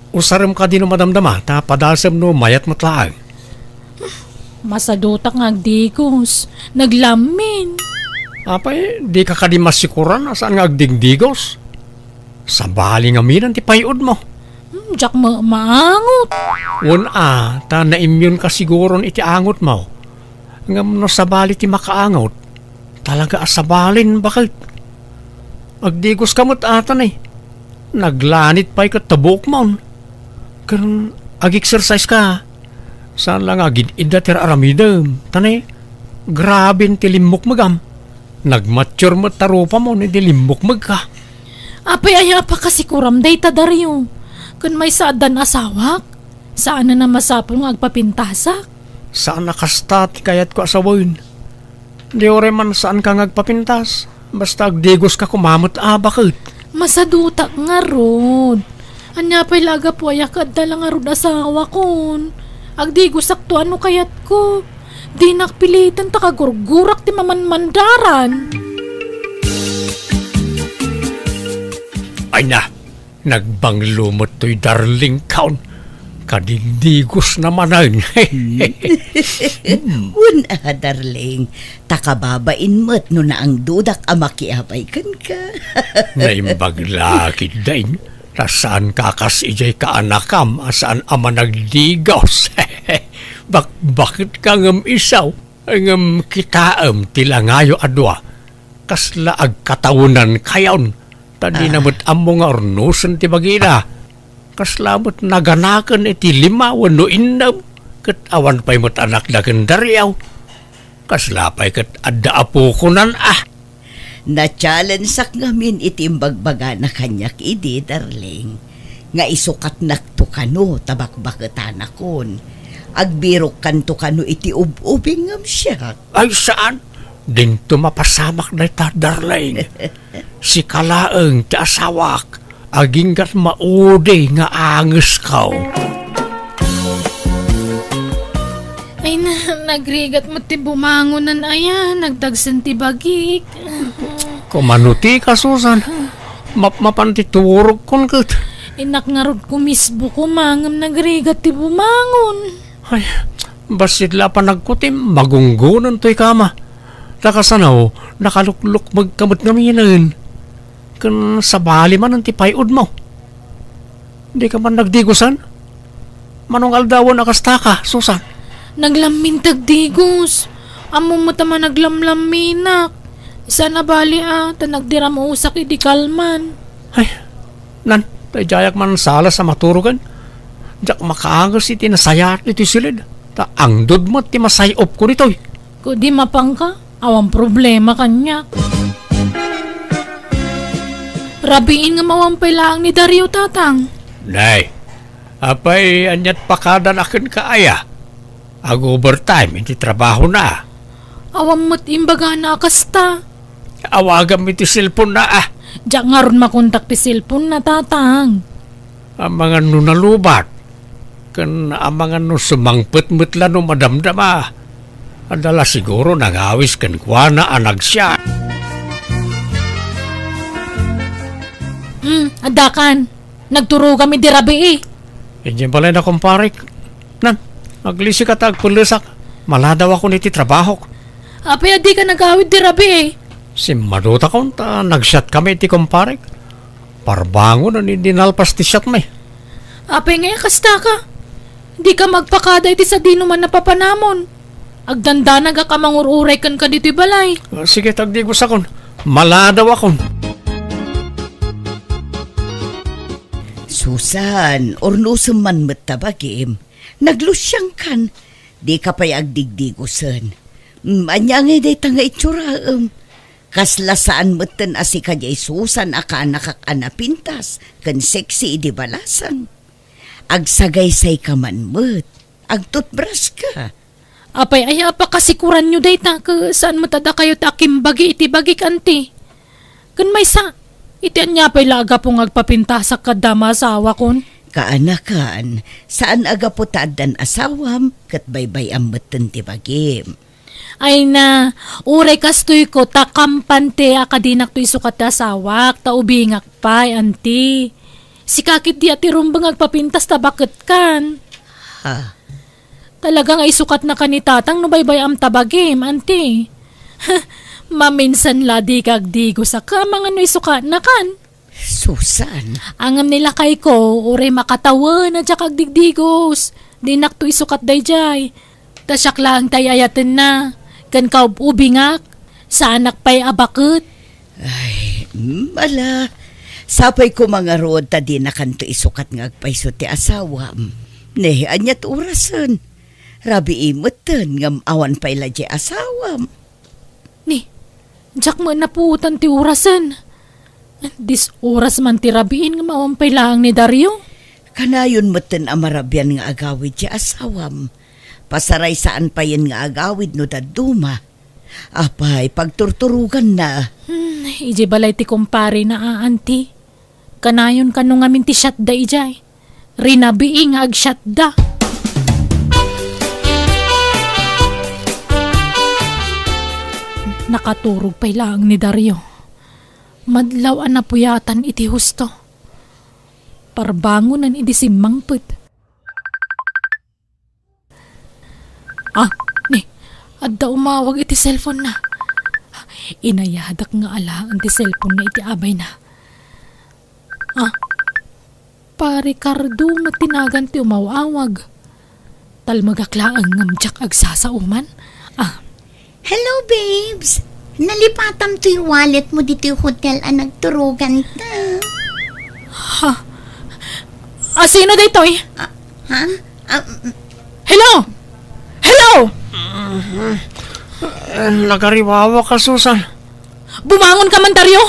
Usarem kadi no madamdama, ta padasem no mayat met laeng. Masadutak nga agdigos. Naglammin. Apay, dika kadi masikuran a saan nga agdigdigos? Sabali ngamin ti pay-udmo. Hmm, diak ma-, maangot. Wen a, ta naimyonka siguron iti angotmo. Ngem no sabali ti makaangot, talaga a sabalin, bakit? Agdigoska met ata ni. Naglanit pay ket ta buokmon. Ken ag-exercise ka. Saan la nga agid-idda ti ar-aramidem. Ta ni, graben ti limmukmegam. Nagmature met ta rupamon idi limmukmegka. Apay aya a pakasikuram dayta, Dario? Ken maysa addan asawak? Saan a masapul nga agpapintasak? Saan a kasta ti kayatko a sawen. Di uray man saanka nga agpapintas. Basta agdigoska koma met a, bakit? Masadutak ngarud. Ania pay la a gapu aya ket adda la ngarud asawakon? Agdigosakto a no kayatko. Dinak piliten ta kagurgurak ti mamanmandaran. Ay na, nagbanglo met toy darling kaon. Kadigdigos na manen. Wen a, darling, ta kababain met no naangdudak a makiabay kenka. Naimbag la ketdin. Ta saan ka kas idiay kaanakam a saan a managdigos. Bakbaketka ngem isu, ngem kitaem ti langayo a dua. Kasla agkatawenankayon, ta dina met ammo nga urnosen ti bagina. Kasla met naganaken iti lima wenno innem, ket awan pay met anakda ken Dario. Kasla pay ket adda apokonan a. Na-challengeak ngamin iti imbagbagana kaniak idi, darling, nga isukatnakto kano ta bakbaketanakon. Agbirokkanto kano iti ub-ubing ngem siak. Ay, saan? Dinto mapasamak dayta, darling. Sika laeng ti asawak. Aginggan maudi nga angesko. Ay na, nagrigat met ti bumangonan aya, nagdagsen ti bagik. Kumano ti kasusan? Mapmapan ti turogkon ket. Innak ngarud kumisbo koma ngem nagrigat ti bumangon. Ay, bassit la a panagkutim, magunggonan toy kama. Ta kasano, nakaluklukmegka met ngaminen. Ken sabali manen ti pay-udmo. Dika man nagdigosan? Mano nga aldawen a kastaka, Susan? Naglammin ti agdigos. Ammom met a managlamlamminak. Saan a bali a, ta nagdiramusak idi kalman. Ay, nan, ta idiayak man salas a maturogen. Diak makaanges iti nasayaat iti siled. Ta angdud met ti masay-opko ditoy. Kudi mapanka, awan problema kaniak. Rabiin nga awan pay laeng ni Dario, Tatang. Nay, apay aniat pakada nakenka aya? Ag-overtime iti trabahona. Awan met imbagana a kasta. Awagam iti cellphone na, ah. Diak ngarud makontak ti cellphone na, Tatang. Amangan no nalubat, ken amangan no sumangpet met la no madamdama. Adda la siguro nangawis kenkuana a nagsiat. Hmm, addakan. Nagturogam idi rabii. Idiay balayna, kumparek. Nan, aglisika ta agpellesak. Maladawakon iti trabahok. Apay a dika nagawid idi rabii? Simmadutakon ta nagsiatkami iti kumparek. Parbangon idi nalpas ti siatmi. Apay ngay a kastaka? Dika magpakada iti sadinoman a papanamon. Agdandanagak a mangur-uray kenka ditoy balay. Ah, sige, tagdigosakon. Maladawakon. Susan, urnosem man met ta bagim. Naglusiangkan. Dika pay agdigdigosen. Mm, ania ngay dayta nga itsoraem? Kasla saan metten a sika diay Susan a kaanakak a napintas ken sexy idi balasang. Agsagaysayka man met. Agtutbraska. Apay aya a pakasikuranyo dayta ket saan met a dakayo ti akimbagi iti bagik, anti? Ken maysa, iti ania pay la a gapu nga agpapintasak kadda maasawakon? Kaanakan, saan a gapu ta addan asawam ket baybay-am metten ti bagim. Ay na, uray kastoyko, ta kampante a kadinakto isukat ti asawak, ta ubingak pay, anti. Sika ketdi a ti rumbeng agpapintas ta baketkan. Ha? Talaga nga isukatnaka ni Tatang no baybay-am ta bagim, anti. Maminsan la dika agdigos a ka, amangan no isukatnakan. Susan. Ngem ni lakayko, uray makatawen a diak agdigdigos. Dinakto isukat daydiay. Ta siak laeng ti ay-ayatenna. Ken kaub-ubingak, saanak pay a baket. Ay, mm, ala. Sapay koma ngarud ta dinakanto isukat nga agpayso ti asawam. Ne, ania ti orasen? Rabii metten ngem awan pay la diay asawam. Ni, diak met napuotan ti orasen. Dis oras man ti rabiin ngem awan pay laeng ni Dario. Kanayon metten a marabian nga agawid diay asawam. Pasaray saan payen nga agawid no dadduma. Apay, pagturturoganna. Hmm, idiay balay ti kumparena a, anti. Kanayon kano ngamin ti siatda idiay. Rinabii nga agsiatda. Nakaturog pay laeng ni Dario. Madlaw a napuyatan iti husto. Parbangonen idi simmangpet. Ah, ni, adda umawag iti cellphone-na. Inayadak nga alaen ti cellphone-na iti abayna. Ah, Pare Cardo met ti nagan ti umaw-awag. Talmagak laeng ngem diak agsasaoman. Ah, Hello, babes. Nalipatam toy wallet mo ditoy hotel a nagturoganta. Ha? Ah, sino daytoy? Ah, ha? Ah, mm. Hello? Hello? Eh, nagariwawa ka, Susan. Bumangon ka man, Dario.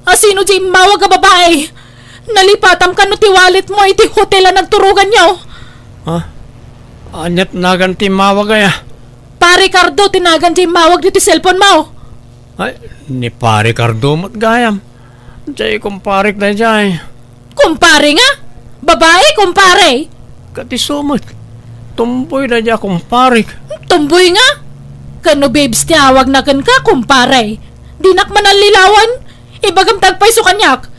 Ah, sino di immawag a babae? Nalipatam kano ti wallet mo iti hotel a nagturoganyo? Ha? Aniat nagan ti immawag aya? Pare Cardo ti nagan ti immawag ditoy cellphone mo. Ay, ni Pare Cardo met gayam. Diay kumparek daydiay. Kumpare nga? Babae, kumpare? Ket isu met. Tumboy daydiay a kumparek. Tumboy nga? Kano babes ti awagna kenka, kumpare? Dinak manallilawan. Ibagam ti agpayso kaniak.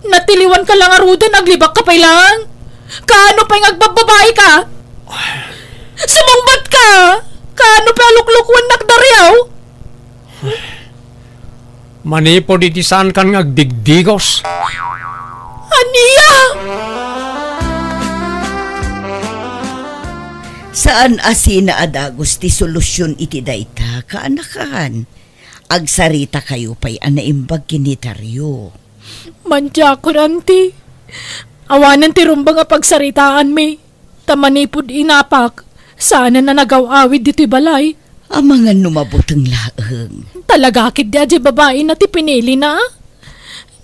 Natiliwan ka la ngaruden, aglibak ka pay laeng. Kaano pay nga agbabbabae ka? Sumungbat ka! Kaano pay a luklukuennak, Dario? Manipud iti saankan nga agdigdigos. Ania? Saan a sina a dagus ti solusion iti dayta, kaanakan. Agsaritakayo pay a naimbag ken ni Dario. Mandiakon, anti. Awanen ti rumbeng a pagsaritaanmi. Ta manipud inapak, saanen a nagaw-awid ditoy balay. Amangan no mabuteng laeng. Talaga ketdi a diay babaena ti pinilina, a?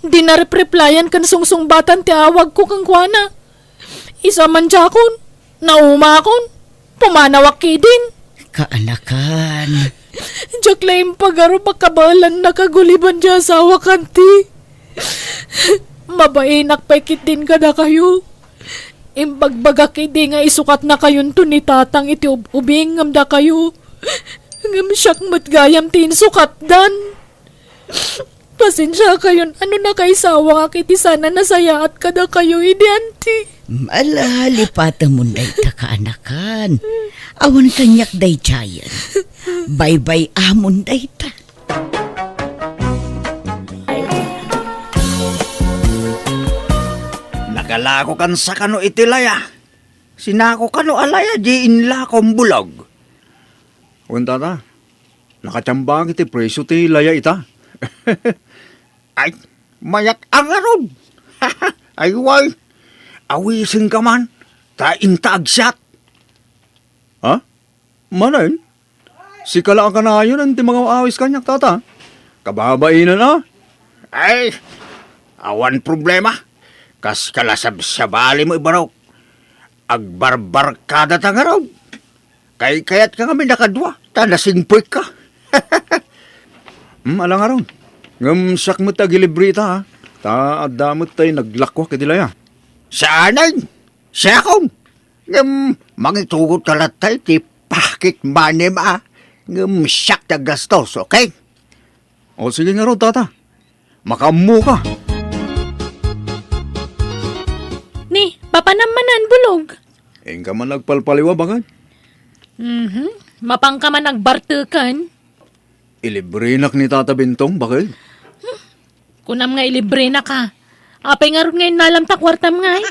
Di na repreplayan ken sungsungbatan ti awagko kenkuana. Isu a mandiakon, naumakon, pumanawak ketdin. Kaanakan. Diak la impagarup a kabaelannak a guliban diay asawak, anti. Mabainak pay ketdin kadakayo. Imbagbagak idi nga isukatnakayonto ni Tatang iti ub-, ubing ngem dakayo. Ngem siak met gayam ti insukatdan. Pasensiakayon, ano nakaisawangak iti sana nasayaat kadakayo idi anti. Ala, lipatamon dayta, kaanakan. Awan kaniak daydiayen. Baybay-amon dayta. Nakalakokan sa kano iti laya. Sinako kano a laya di inlakom, Bulog. Wen, tata, nakatiambak iti presyo ti laya ita. Ay, mayat a ngarud. Ay, way, awisenka man, ta inta agsiat. Ha? Manen? Sika la a kanayon ti mangawawis kaniak, tata. Kababainen a. Ay, awan problema. Kas kalasabsabali mo, ibarok. Agbarbarkada ta ngarud. Kaykayatka ngamin a kadua, ta nasingpekka. Hmm, ala ngarud. Ngem siak met ti agilibre ita, ha? Ta adda met tay naglakuak iti laya. Saanen? Siakon. Ngem mangitugot ka latta iti pocket money mo, a. Ngem siak ti aggastos, okay? O, sige ngarud, tata. Makaammoka. Ni, papanam manen, Bulog? Inka man agpalpaliwa, bakay? Mhm. Mapanka man agbarteken? Ilibrenak ni Tata Bentong, bakay? Kunam nga ilibrenak, a. Apay ngarud nga innalam ta kuartam ngay?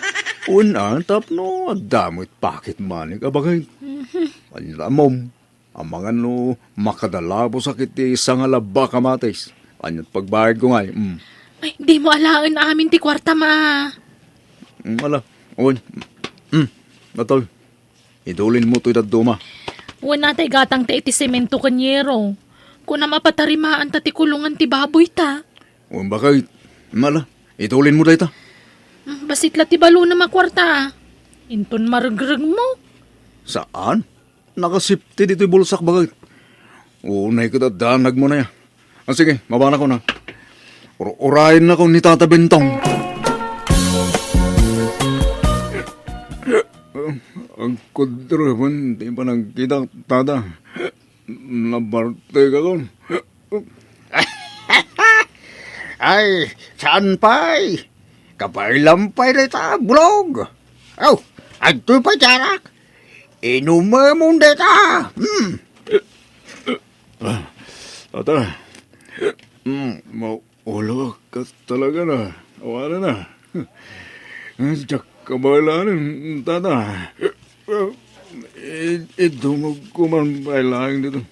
Wen a, tapno adda met pocket money ka, bakay? Mhm. Ania, ammom. Amangan no makadalabosak iti sangalabbak a matis. Ania't pagbayadko ngay? Mm. Ay, dimo alaen amin ti kuartam, a. Mm, ala. Oy. Mm. Atoy. Idulinmo toy dadduma. Wen a, tay gatangta iti semento ken yero. Kunam a patarimaanta ti kulongan ti baboyta. Wen, bakay. Mm, ala. Idulinmo dayta. Mm, bassit la ti balonam a kuarta, a. Inton maregregmo. Saan? Nakasipti ditoy bulsak, bakit? Unay ket adda nagmunay, a. Ah, sige, mabanakon, a. Ur-, urayennakon ni Tata Bentong. Agkudrepen ti panagkitak, Tata. Nabartekakon. Ay, saan pay? Kabaylam pay dayta, Bulog. Aw, adtoy pay ti arak. Inumemon dayta. Hmm. Ah, ata. Hmm, maulog ka talaga na. Awanan na. Diak kabaelan, tata. I-, idumog ko man pay laeng dito.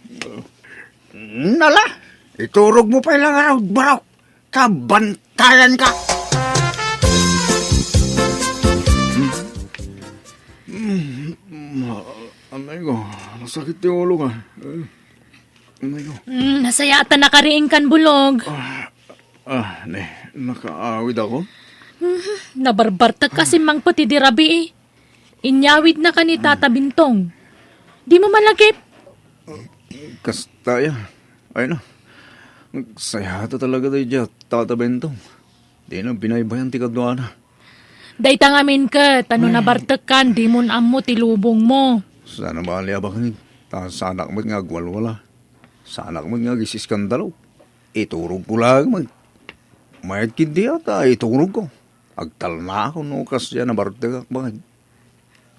Nala, iturog mo pay la nga barok. Kabantayan ka! Mm, mm, anay ko, nasakit ti ulo ka. Eh, anay ko. Mm, nasayaatan na kariing kan bulog. Ah, ah, ne, nakaawid ako. Mhm, nabarbartek kasi mangpet idi rabii. Inyawidna ka ni Tata Bintong. Di mo malagip? Kasta ya. Ay na. Sayata talaga daydiay Tata Bintong. Di na binaybayan ti kaduana. Dayta ngamin ket, ano nabartek kan, di mo ammo ti lubong mo. Sana bali a bakit. Ta sanak met nga agwalwala. Sanak met nga agis-iskandalo. Iturog ko lang met. Mayat ket di ata, iturog ko. Agtalna ako no kasdiay nabartek ak bakit.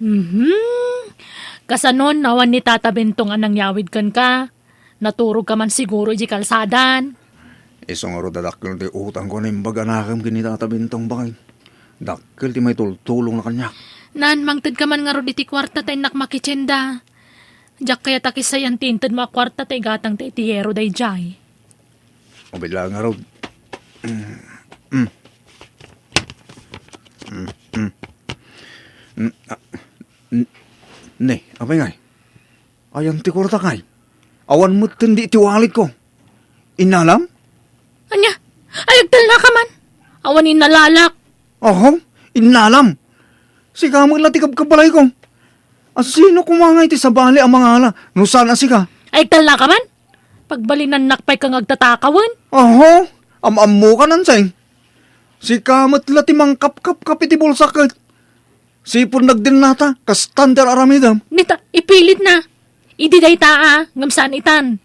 Mhm. Kasanon, awan ni Tata Bentong a nangyawid kenka? Naturog ka man siguro idiay kalsadan. Isu ngarud a dakkel ti utangko a naimbag a nakem ken ni Tata Bentong, baket. Dakkel ti maitultulongna kaniak. Nan, mangted ka man ngarud iti kuarta ta innak makitienda. Diak kayat a kisay ti inted mo a kuarta ta igatangta iti yero daydiay. Mabilang ngarud. Mm. Mm. Mm, mm. Mm, ah, n-, ne, apay ngay? Ayan ti kuartak ngay. Awan metten di iti walletko. Innalam? Ania? Ay, agtalna ka man. Awan innalalak. Oho, innalam. Sika met la ti kabkabalayko. A, sino koma ngay ti sabali a mangala no saan a sika? Ay, agtalna ka man? Pagbalinannak pay ka nga agtatakawen? Oho, am-ammo ka, Nanseng. Sika met la ti mangkapkapkap iti bulsak ket. Sipud nagdinnata, kastan ti ar-aramidem. Nita, ipilitna. Idi dayta a, ngem saan itan.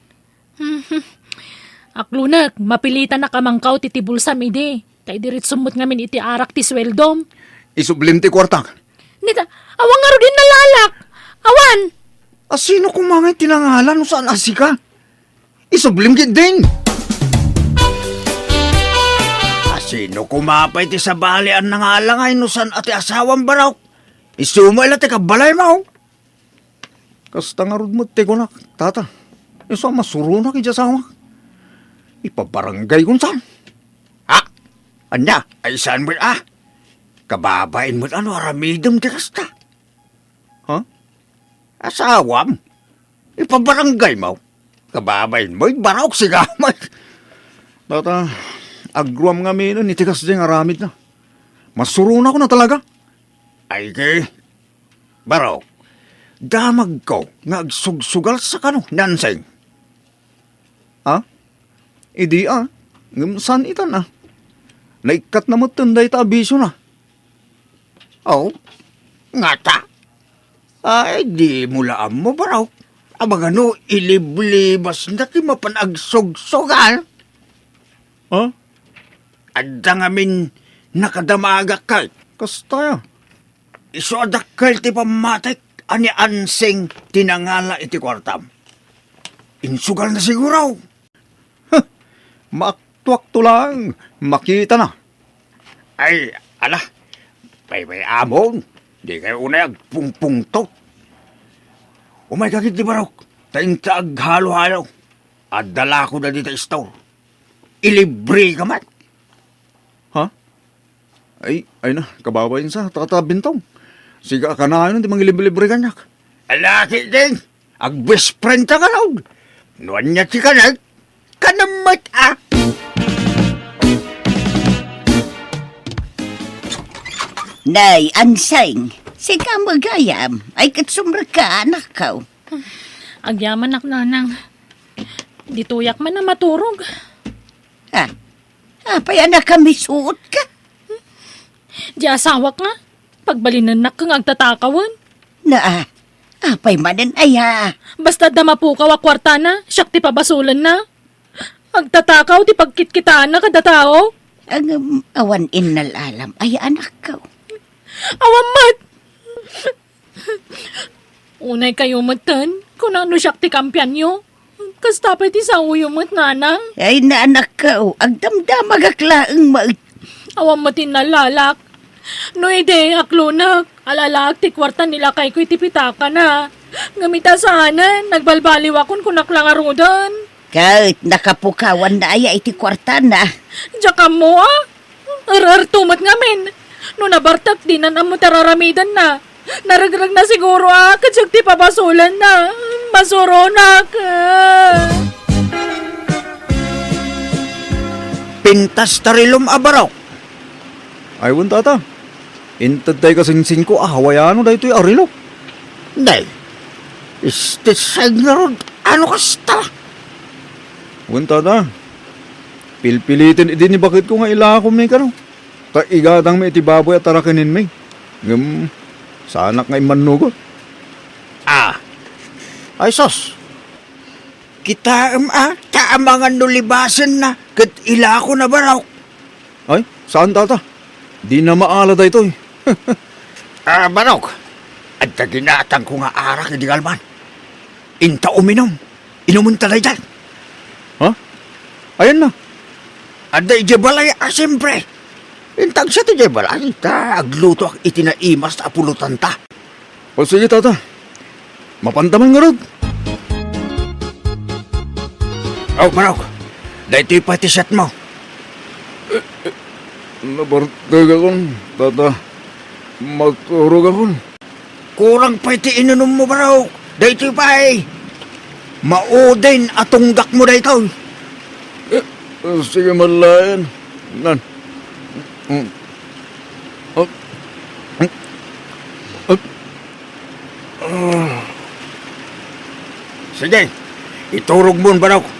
Aklunek, mapilitanak a mangkaw ti, ti bulsam idi. Ta idiretsum met ngamin iti arak ti sueldom. Isublim ti kuartak. Nita, awan ngarud innalaalak. Awan. A, sino koma ngay ti nangala no saan a sika? Isublim ketdin. A, sino koma pay ti sabali a nangala ngay no saan a ti asawam, Barok? Isu met la ti kabbalaymo. Kasta ngarud met ti kunak, tata. Isu a masuronak iti asawak. Ipabarangaykon saan. Ha? Ania? Ay, saan met a? Kababain met a no aramidem ti kasta. Ha? Asawam? Ipabarangaymo? Kababainmo, Barok, sika met. Tata, agruam ngaminen iti kasdiay nga aramidna. Masuronakon a talaga. Ay, ke, Barok, damagko nga agsugsugalsa kano ni Ansing. Ha? Idi a, ngem saan itan a. Naikkatna metten dayta a bisiona. Oh, ngata? Ay, dimo la ammo, Barok. Amagano, iliblibasna ti mapan agsugsugal? Ha? Adda ngamin nakadamagak kay. Kasta a. Isu a dakkel ti pammatik a ni Ansing ti nangala iti kuartam. Insugalna siguro. Huh! Maaktuakto laeng, makitana. Ay, ala, paybay-amon, dikay unay agpungpungtot. Umayka ketdi, Barok, ta inta aghalo-halo. Adda lakoda dita store. Ilibreka met. Ha? Ay, ay na, kababain sa, tata Bintong. Sika a kanayon ti mangiliblibre kaniak. Ala ketdin, agbest friend ta kano. No ania ti kanek, kanem met a. Nay, Ansing, sika met gayam, ay ket sumrekka, anakko. Agyamanak, nanang. Ditoyak man a maturog. Ah, apay a nakamisuotka? Di asawak nga, pagbalinennak nga agtatakawen. Na, ah, apay manen aya? Basta adda mapukaw a kuartana, siak ti pabasolenna. Agtatakaw ti pagkitkitaanna kada tao. Ngem awan innal-alam aya, anakko? Awan met. Unay kayo metten, kuna no siak ti kampianyo. Kasta pay ti saoyo met, nanang. Ay, anakko, agdamdamagak laeng met. Awan met innal-alak. No idi, aklunek, al-alaak ti kuarta ni lakayko iti pitakana. Ngem ita saanen, nagbalbaliwakon, kunak la ngaruden. Ket nakapukawanna aya iti kuartana? Diak ammo a. Er-erto met ngamin. No nabartek, dinan ammo ti ar-aramidenna. Naregregna siguro a ket siak ti pabasolenna. Masuronak. Pintas ta rilom a Barok. Ay, wen, tata. Intedtay ka singsingko a hawayano daytoy a relo. Day, istisay ngarud, ano kasta? Wen, tata. Pilpiliten idi ni baketko nga ilakom ni kano. Ta igatangmi iti baboy a tarakenenmi. Ngem, saanak nga immannugot. Ah. Ay, sus. Kitaem a, ta amangan no libasenna, ket ilako na Barok. Ay, saan, tata? Dina maala daytoy. Ah, Barok, adda ginatangko nga arak idi kalman. Inta uminum. Inumenta dayta. Ha? Ayanna? Adda idiay balay a, siempre. Inta agsiat idiay balay, ta aglutoak iti naimas a pulotanta. O, sige, tata. Mapanta man ngarud. O, Barok, daytoy pay ti siatmo. Nabartekakon, tata. Maturogakon. Kurang pay ti inunummo, Barok. Daytoy pay. Maudin a tunggakmo daytoy. Eh, sige, malayan. Nan. Mm. Ah. Ah. Ah. Sige, iturogmon, Barok.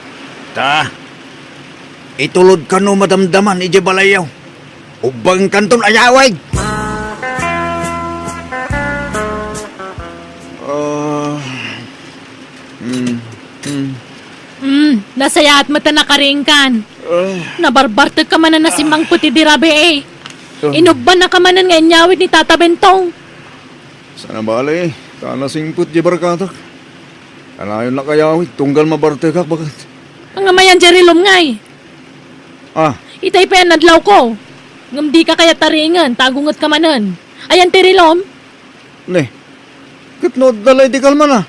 Ta, itulodkan no madamdaman idiay balayyo. Ubbangenkanton ayawig. Nasayaat met a nakariingkan. Ay. Nabarbartekka manen a simmangpet idi rabii. Ay. Inubbannaka manen nga inyawid ni Tata Bentong. Saan a bale, ta nasingpet diay barkatak. Kanayon la kayawid, tunggal mabartekak, baket. Ngem ayan diay rilom ngay? Ah. Itay pay a nadlawko. Ngem dika kayat tariingen, ta agungetka manen. Ayan ti rilom? Ne, ket no adda la idi kalmana?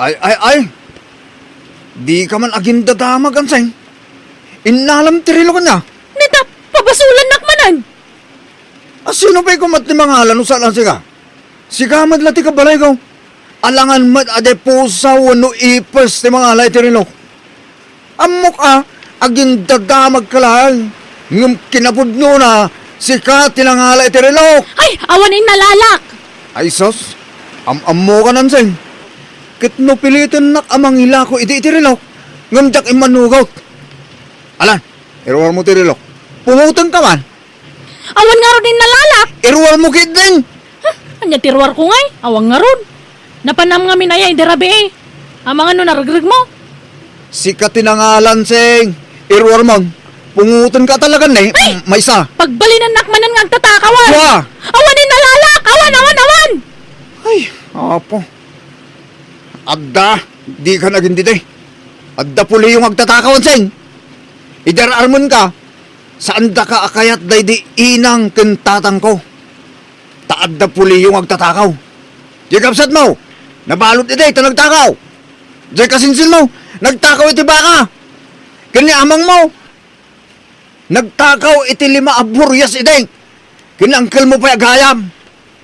Ay, ay, ay! Dika man agindadamag, Anseng. Innalam ti rilok ania? Ne ta, pabasolannak manen! A, sino pay koma ti mangala no saan a sika? Sika met la ti kabalayko. Alangan met a diay pusa wenno ipes ti mangala iti rilok. Ammok a, agindadamagka laeng, ngem kinapudnona, sika ti nangala iti rilok. Ay, awan innalalak! Ay sus, am-ammokan, Anseng. Ket no pilitennak a mangilako idi iti rilok, ngem diak immanugot. Alan, iruarmo ti rilok. Pungotenka man. Awan ngarud innalalak. Iruarmo ketdin. Huh? Ania ti ruarko ngay? Awan ngarud. Napanam ngamin aya idi rabii. Amangan no naregregmo. Sika ti nangala, Anseng. Iruarmon. Pungotenka talaga ne. Ay! M-, maysa. Pagbalinennak manen nga agtatakawan. Kua! Awan innalalak! Awan, awan, awan! Ay, Apo. Adda, dikan agindidi. Adda puliyo nga agtatakaw, Anseng. Idi ar-armenka, saandaka a kayat daydi inang ken tatangko. Ta adda puliyo nga agtatakaw. Diay kabsatmo, nabalud idi ta nagtakaw. Diay kasinsinmo, nagtakaw iti baka. Ken ni amangmo, nagtakaw iti lima a burias idi. Ken ni angkelmo pay a gayam,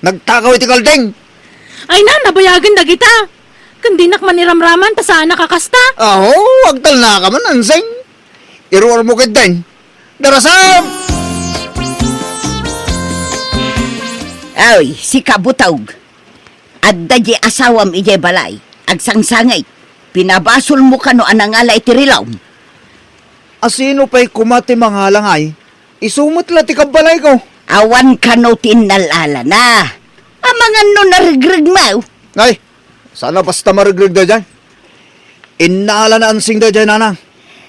nagtakaw iti kalding. Ay na, nabayagen dagita. Ken dinak man iramraman ta saanak a kasta. Aho, agtalnaka man, Anseng. Iruarmo ketdin. Darasam! Ay, sika, butog. Adda diay asawam idiay balay. Agsangsangit. Pinabasolmo kano a nangala iti rilom? A, sino pay koma ti mangala ngay? Isu met la ti kabalayko. Awan kano ti innalalana. Amangan no naregregmo. Ay, saan a basta maregreg daydiay. Innalana, Anseng, daydiay, nanang.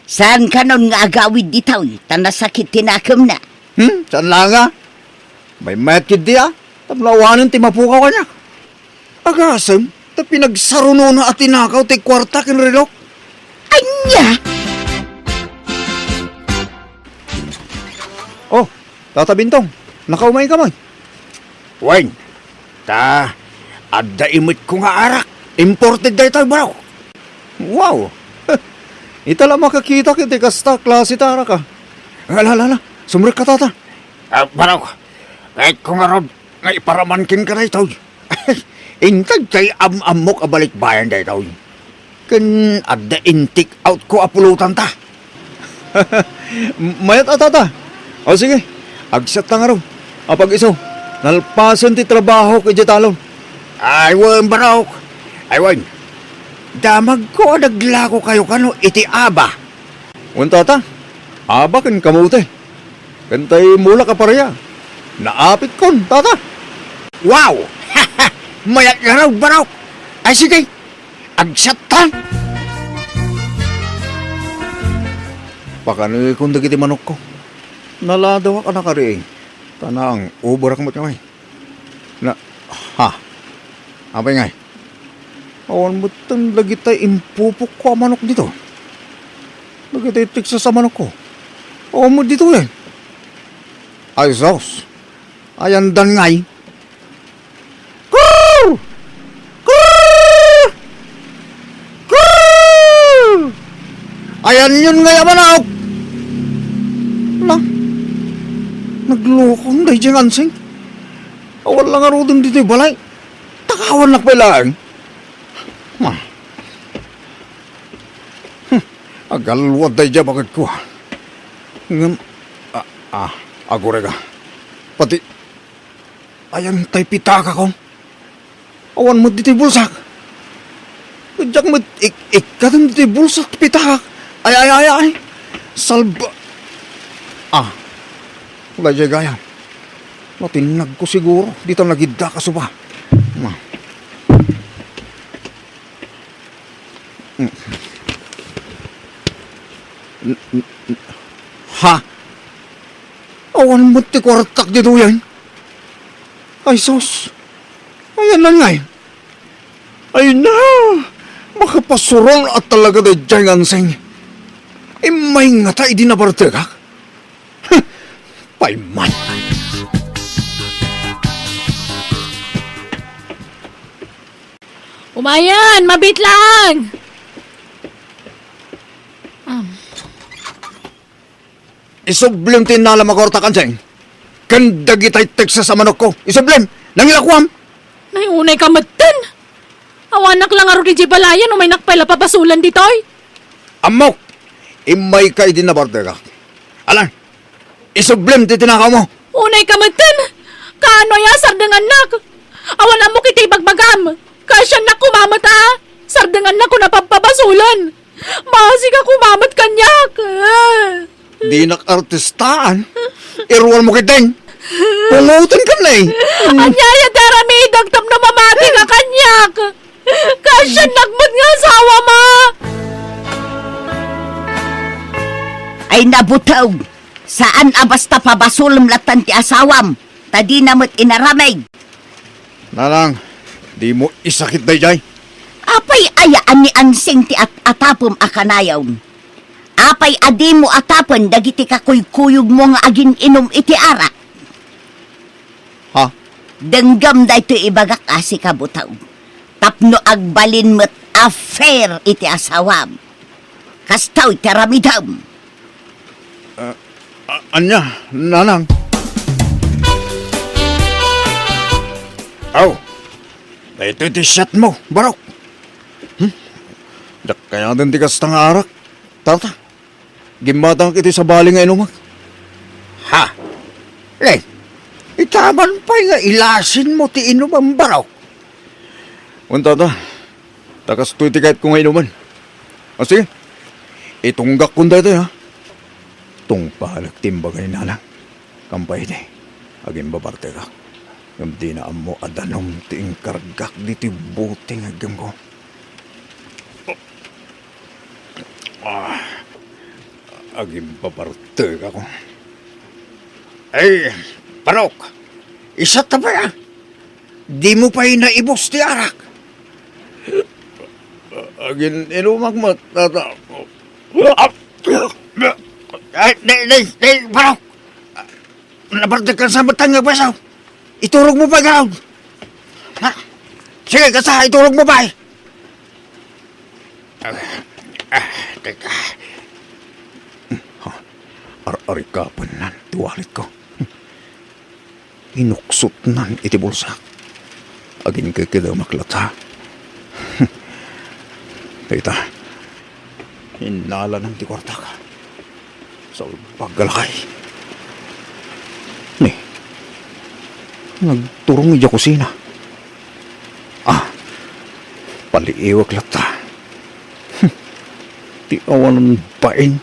Saan kanon nga agawid ditoy, ta nasakit ti nakemna. Hmm, saan la nga? Maymayat ketdi a, tapno awanen ti mapukaw kaniak. Agasem, ta pinagsarunona a tinakaw ti kuarta ken relok. Ania? Oh, Tata Bintong, nakaumayka man? Wen, ta adda imetko nga arak. Imported daytoy, bro. Wow! Ita la makakitak iti kasta klase ti arak, a. Ala, ala, ala. Sumrekka, Tata. Ah, bro, kayatko ngarud nga iparaman kenka daytoy. Inted ti am-ammok a balikbayan daytoy. Ken adda in-take out ko a pulotanta. Mayat a, Tata. O, sige, agsiatta ngarud. Apag-isu, nalpasen ti trabahok idiay talon. Ay wen, barok. Ay wen. Damagko a naglakokayo kano iti aba. Wen, Tata. Aba ken kamote. Ken tay mulak a paria. Naapitkon, Tata. Wow! Mayat ngarud, barok. Ay, sige. Agsiatta. Pakanekon dagiti manokko. Naladawak a nakariing. Ta nang-overak met kami. Na, ha? Apay ngay? Awan metten dagitay impupokko a manok ditoy. Dagitay Texas a manokko. Awan met ditoy, eh. Ay, sus. Ayandan ngay. Kurr! Kurr! Kurr! Ayanyon ngay a manok. Na, naglokon daydiay nga Ansing. Awan la ngaruden ditoy balay. Takawannak pay laeng. Ma. Hmm. Agalwad daydiay a baketko, a. Ngem, a, a, agurega. Pati, ayan tay pitakakon. Awan met ditoy bulsak. Diak met ik-, ikkaten ditoy bulsak ti pitakak. Ay, ay, ay, ay. Salba. Ah. Daydiay gayam. Natinnagko siguro. Dita nagidda kasuba. Ma. Mm. Ha? Awan met ti kuartak ditoyen? Ay sus! Ayanna ngay? Ay na! Makapasurol a talaga daydiay nga Ansing. Immay ngata idi nabartekak? Huh! Payman! Umayen, mabit lang! Ah. Isublim ti innalam a kuartak, Ansing, ken dagitay Texas a manokko. Isublim! Nangilakoam! Nay, unay ka metten! Awanak la ngarud idiay balayen, umaynak pay la pabasolen ditoy. Ammok! Immayka idi nabartekak. Ala, isublim ti tinakawmo. Unay ka metten! Kaano aya, sardengannak? Awan ammok iti ibagbagam. Kaasiannak koma met a sardengannak, kuna pabpabasolen. Maasika koma met kaniak. Dinak artistaan. Iruarmo ketdin. Pungotenka, ne. Ania aya ti aramidek tapno mamatika kaniak? Kaasiannak met nga asawam a. Ay, nabuteng. Saan a basta pabasolem lattan ti asawam, ta dina met inaramid. Nanang, dimo isakit daydiay. Apay aya a ni Ansing ti at-atapem a kanayon? Apay a dimo atapen dagiti kakuykuyogmo nga agin-inum iti arak? Ha? Denggem daytoy ibagak a sika, buteng, tapno agbalin met a fair iti asawam. Kastoy ti aramidem. Ah, a-, ania, nanang? Aw, daytoy ti siatmo, Barok. Hmm? Diak kayaten ti kasta nga arak, tata. Gimmatangak iti sabali nga inumek. Ha? Eh, itaman pay nga ilasinmo ti inumem, Barok. Wen, tata, ta kastoy ti kayatko nga inumen. O, sige. Itunggakon daytoy, ha? Tungpalek ti imbaga ni Nanang. Kampay idi, agimbabartekak. Ngem dina ammo a danum ti inkargak ditoy bote nga iggemko. Ah, agimbabartekak. Ay, Barok, isatta pay, a. Dimo pay naibus ti arak. Agin-inumak met, tata. Ay, nay, nay, nay, Barok. Nabartekkan sa met nga baso. Iturogmo pay garud. Ha? Sige, kasta, iturogmo pay. Ah, ah, teka. Ha? Ar-, arikapennan ti walletko. Inuksotnan iti bulsak. Aginkekedemak latta. Dayta, innalanan ti kuartak. Salbag a lakay. Ni, nagturong idiay kusina. Ah, paliiwek latta. Hmm, ti awanan bain,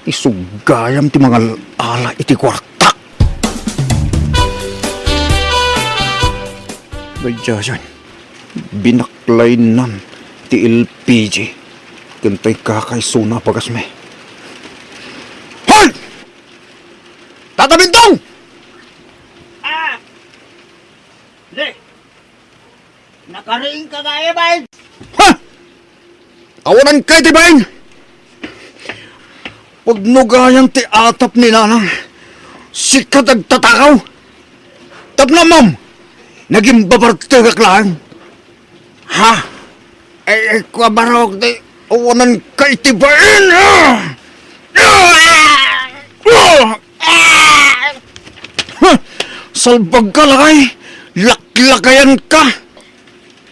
isugayam ti mangal-ala iti kuartak. Daydiayen, binaklaynan ti L P G ken tay kakaysona a pagasmi. Hoy! Tata Bintong! Ah! Di! Nakariingka nga, Evan! Ha? Awananka iti bain! Pudno gayam ti atap ni Nanang, sika ti agtatakaw. Tapno ammom, nagimbabartekak laeng. Ha? Ay, ay, kua, Barok, ti awananka iti bain, ah! Ah! Ah! Ah! Ha? Salbagka, lakay! Laklakayanka!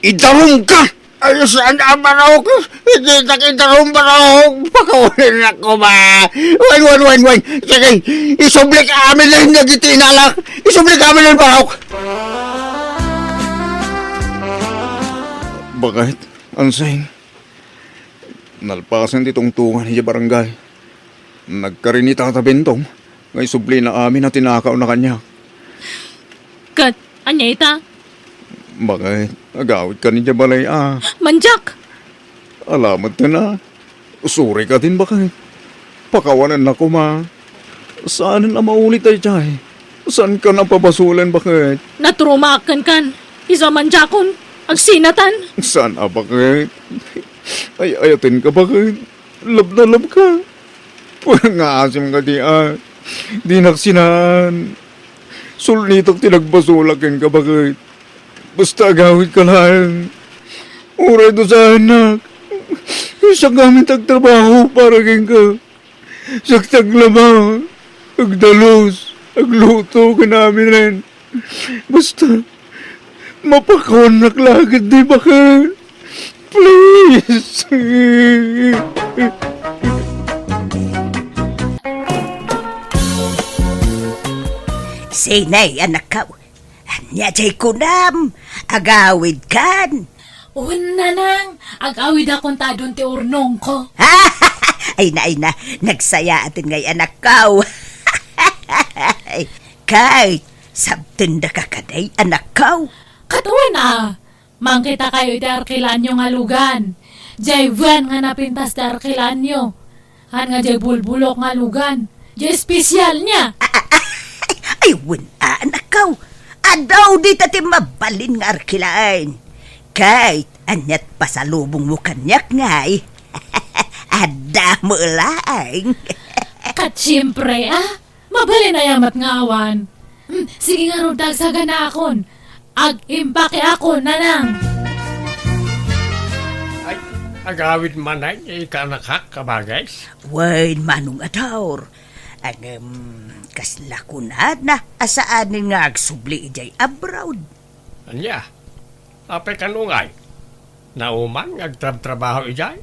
Idarumka! Ay, saan a, Barok? Iti tak idarum, Barok! Pakawalinakon ba? Wen, wen, wen, wen! Sige, isublik amin lang dagiti inalak! Isublik amin lang, Barok! Bakit, Ansing? Nalpasen ti tungtungan idiay barangay. Nagkari ni Tata Bentong nga isublina amin a tinakawna kaniak. Ket ania ita? Bakit? Agawidka idiay balay a. Mandiak! Ala met ken a. Usurika din, bakit? Pakawanennak koma. Saanen a mauli daydiay. Saankan a pabasolen, baket? Naturumaak kenkan. Isu a mandiakon, agsinatan. Saan a baket? Ay-ayatenka, baket? Love na love ka. Nga asim nga di a. Dinak sinaan. Sulnitak ti nagbasolak kenka, baket? Basta agawidka laeng. Uray dusaennak. Siak ngamin ti agtrabaho para kenka. Siak ti aglaba, agdalus, agluto, ken aminen. Basta, mapakawannak la ketdi, baket. Please. Sinay, anakko? Ania jay kunam? Agawidkan? Wen, nanang, agawidakon ta adun ti urnongko. Ay na, ay na, nagsayaaten ngay, anakko. Kay, sabtendaka kadi, anakko. Ket wen a, mangkitakayo iti arkilaanyo nga lugan. Jay wen nga napintas ti arkilaanyo. Haan nga jay bulbulok nga lugan. Jay espesial nia. Ay, wen a, anakko. Adu dita ti mabalin nga arkilaan. Kay, aniat pasalubongmo kaniak ngay? Adda met laeng. Ket siempre, a. Mabalin aya met nga awan. Hmm, sige ngarud ta agsaganaakon. Ag-impake ako, nanang. Ay, agawid man ay, eh, kaanakak, kabages? Wen, Manong Ador. Ngem, kasla kunana a saanen nga agsubli idiay abroad? Ania? Apay kano ngay? Nauman nga agtrabtrabaho idiay?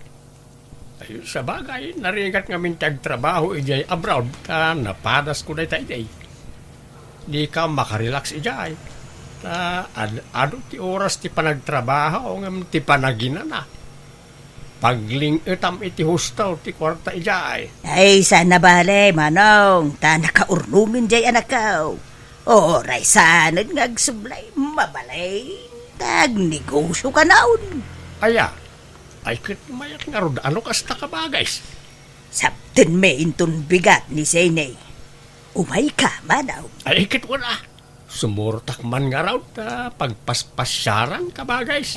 Ay, sabagay, narigat ngamin ti agtrabaho idiay abroad, ta napadasko dayta idiay. Dika makarelax idiay. Ta ad-, adu ti oras ti panagtrabaho, ngem ti panaginana. Pagling-etam iti hostel ti kuarta idiay. Ay, saan a bale, Manong, ta nakaurnomen diay anakko. Uray saanen nga agsubli, mabalin ta agnegosio kanayon. Aya, ay ket mayat ngarud a no kasta, kabages? Sabtenmi inton bigat ni Sene. Umayka, Manong. Ay ket wen a. Sumurtak man ngarud ta pagpaspasiaran, kabages.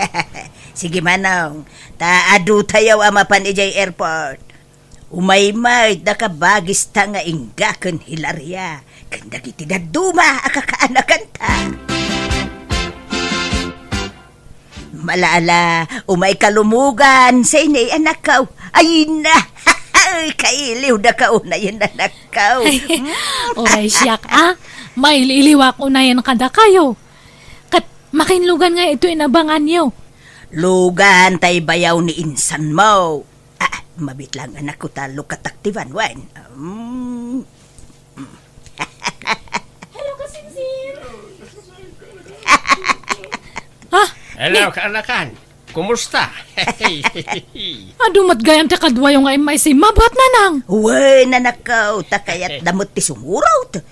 Sige, Manong, ta adutayo a mapan idiay airport. Umay met da kabagesta nga Inga ken Hilaria, ken dagiti dadduma a kakaanakanta. Malala, umay ka lumugan, Sene, anakko. Ay na, kailiw da ka unayen, anakko. Uray siak, a, mailiiliwak unayen kadakayo. Ket makinlugan nga ito inabanganyo. Lugan tay bayaw ni insan mo. Ah, mabit lang, anakko, ta lukatak ti banwan. Mm. Hello, kasinsin. Ah, hello, ni- kaanakan. Kumusta? Adu met gayam ti kaduayo nga immaysima, Nanang. Wen, anakko, ta kayatda met ti sumurot.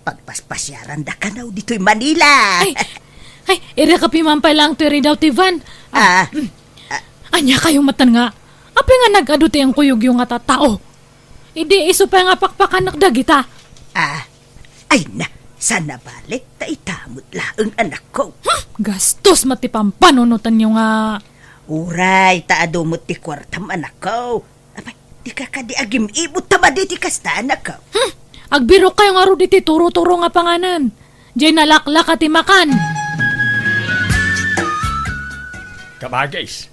Pagpaspasiaranda kano ditoy Manila. Ay, ay, ireka piman pay laeng toy ridaw ti van. Ah, ah, mm. Ah. Ania kayo met nga? Apay nga nag-adu ti inkuyogyo nga tattao? Idi isu pay nga pakpakanak dagita. Ah, ay na, saan a bale, ta ita met laeng, anakko. Hmm, gastos met ti pampanunotanyo nga. Uray, ta adu met ti kuartam, anakko. Apay, dika kadi agim-ibot ta madi ti kasta, anakko? Hmm, agbirok kayo ngarud iti turo-turo nga panganan. Diay nalaklaka ti makan. Kabagis,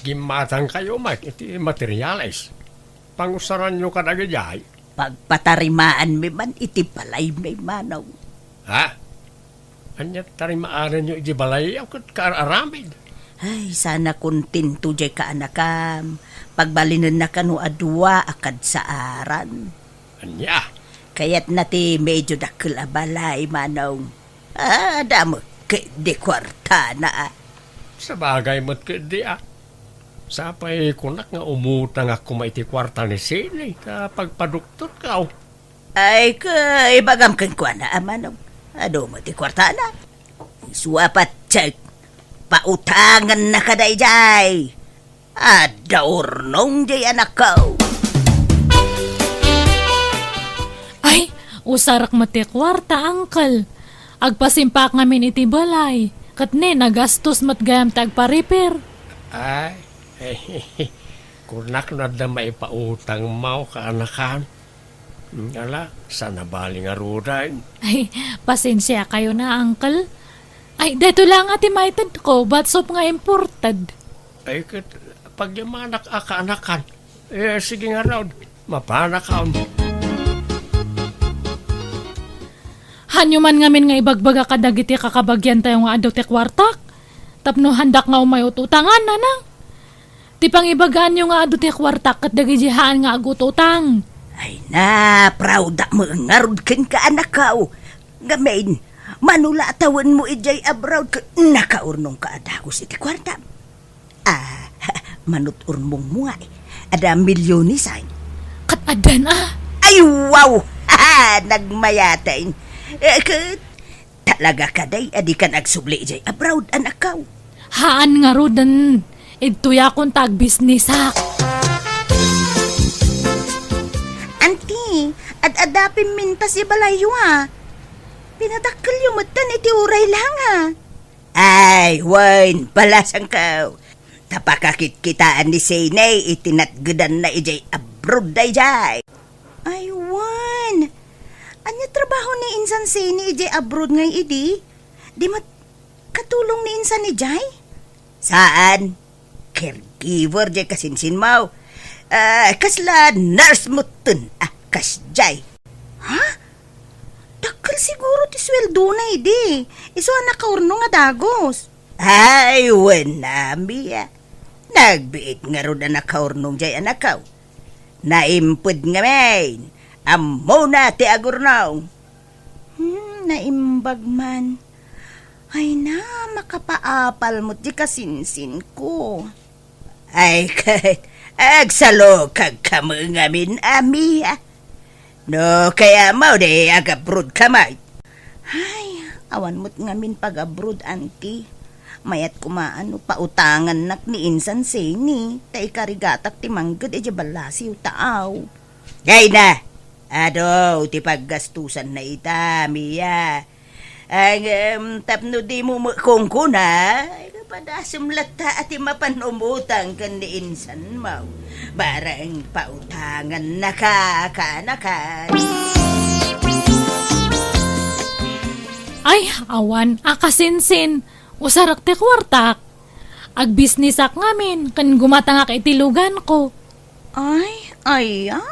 gimmatang kayo met iti materiales. Pangusaranyo kadagidiay? Pagpatarimaanmi man iti balaymi, Manong. Ha? Ania ti tarimaanenyo iti balay a ket kaar-aramid? Ay, saan a kontento diay kaanakam. Pagbalinenna kano a dua a kadsaaran. Ania? Kayatna ti medyo dakkel a balay, Manong. Ah, adda met ketdi kuartana, a. Sabagay met ketdi, a. Sapay kunak nga umutangak koma iti kuarta ni Sene ta pagpadoktorko. Ay, ka, ibagam kenkuana, a, Manong. Adu met ti kuartana. Isu a patse, pautangennaka daydiay. Adda urnong diay, anakko. Usarek met ti kuarta, uncle. Agpasimpak ngamin iti balay, ket ni nagastos met gayam ti agpa-repair. Ay, kurnak no adda maipautangmo, kaanakan. Ala, saan a bali ngaruden. Ay, pasensiakayo na, uncle. Ay, daytoy la nga ti maitedko, batsop nga imported. Ay, ket pagyamanak a, kaanakan. Eh, sige ngarud, mapanakon. Hanyo man ngamin nga ibagbaga kadagiti kakabagiantayo nga adu ti kuartak, tapno handak nga umay-utangan, nanang. Ti pangibagaanyo nga adu ti kuartak ket dagiti haan nga agututang. Ay na, proud-ak met ngarud kenka, anakko. Ngamin, mano la a tawenmo idiay abroad ket nakaurnongka a dagus iti kuartam. Ah, manut-urnongmo nga, eh. Adda milyones, ay. Ket addan, ah. Ay, wow! Nagmayaten. Eh, ket talaga kadi a dikan agsubli idiay abroad, anakko? Haan ngaruden. Idtoyakon ta agbisnesak. Anti, ad-adda pimmintas ibalayyo, ah. Pinadakkelyo metten iti uray la nga. Ay, wen, balasangko. Ta pakakitkitaan ni Sene iti natgedanna idiay abroad daydiay. Ay, wen. Ania trabaho ni insan Sene idiay abroad ngay idi? Di met katulong ni insan idiay? Saan? Caregiver diay kasinsinmo. Ah, kasla nurse metten. Ah, kasdiay. Ha? Dakkel siguro ti sueldona idi. Isu a nakaurnong a dagus. Ay, wen, Ami, ah. Nagbiit ngarud a nakaurnong diay, anakko. Naimped ngamin. Ammona ti agurnong. Hmm, naimbag man. Ay na, makapaapal met diay kasinsinko. Ay, ket agsalukagka met ngamin, Ami, ah. No kayatmo, di ag-abroadka met. Ay, awan met ngamin pag-abroad, anti. Mayat koma no pautangannak ni insan Sene, ta ikarigatak ti mangged idiay ballasiw, taaw. Ay na, adu ti paggastusanna ita, Ami, ah. Ngem, tapno dimo met kunkuna, ay, padasem latta a ti mapan umutang ken ni insanmo. Bareng pautangannaka, kaanakan. Ay, awan a kasinsin. Usarek ti kuartak. Agbisnesak ngamin ken gumatangak iti luganko. Ay, aya,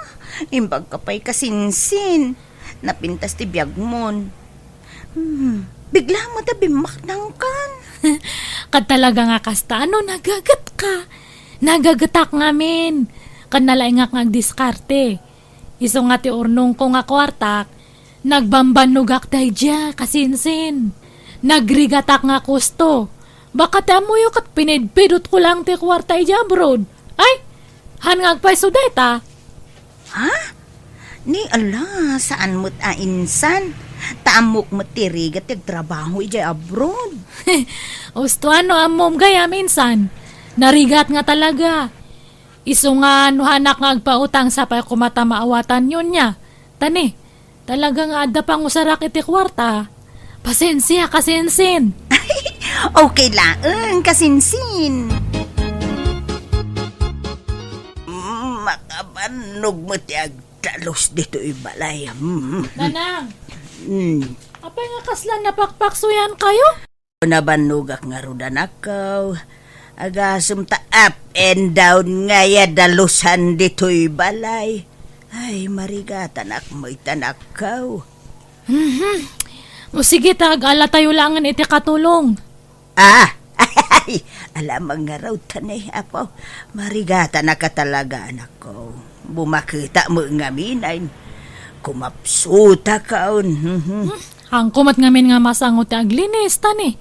imbagka pay kasinsin. Napintas ti biagmon. Hmm, bigla met a bimmaknangkan. Ket talaga nga kasta, no, nagagetka. Nagagetak ngamin. Ket nalaingak nga agdiskarte. Isu nga ti urnongko nga kuartak, nagbambannogak daydiay, kasinsin. Nagrigatak nga kusto. Baka ti ammoyo ket pinidpidotko lang ti kuarta idiay abroad. Ay, haan nga agpayso dayta. Ha? Ni ala, saan met a insan. Ta ammok met ti rigat ti agtrabaho idiay abroad. Usto a no ammom gayam, insan. Narigat nga talaga. Isu nga no haanak nga agpautang, sapay koma ta maawatanyo nia. Ta ni, talaga nga adda pangusarak iti kuarta. Pasensia, kasinsin. Okay laeng, kasinsin. Makabannog met ti agdalus ditoy balay. Mm. Nanang, mm, apay nga kasla napakpaksuyan kayo? Nabannogak ngarud, anakko. Agasem ta up and down ngay a dalusan ditoy balay. Ay, marigatanak met, anakko. Mhm. O sige, ta agalatayo laengen iti katulong. Ah, ala, mangarud ta ni, Apo. Marigatanak a talaga, anakko. Bumaketa met ngamin ay kumapsutakon. Mhm. Hmm, haanko met ngamin nga masango ti aglinis, ta ni.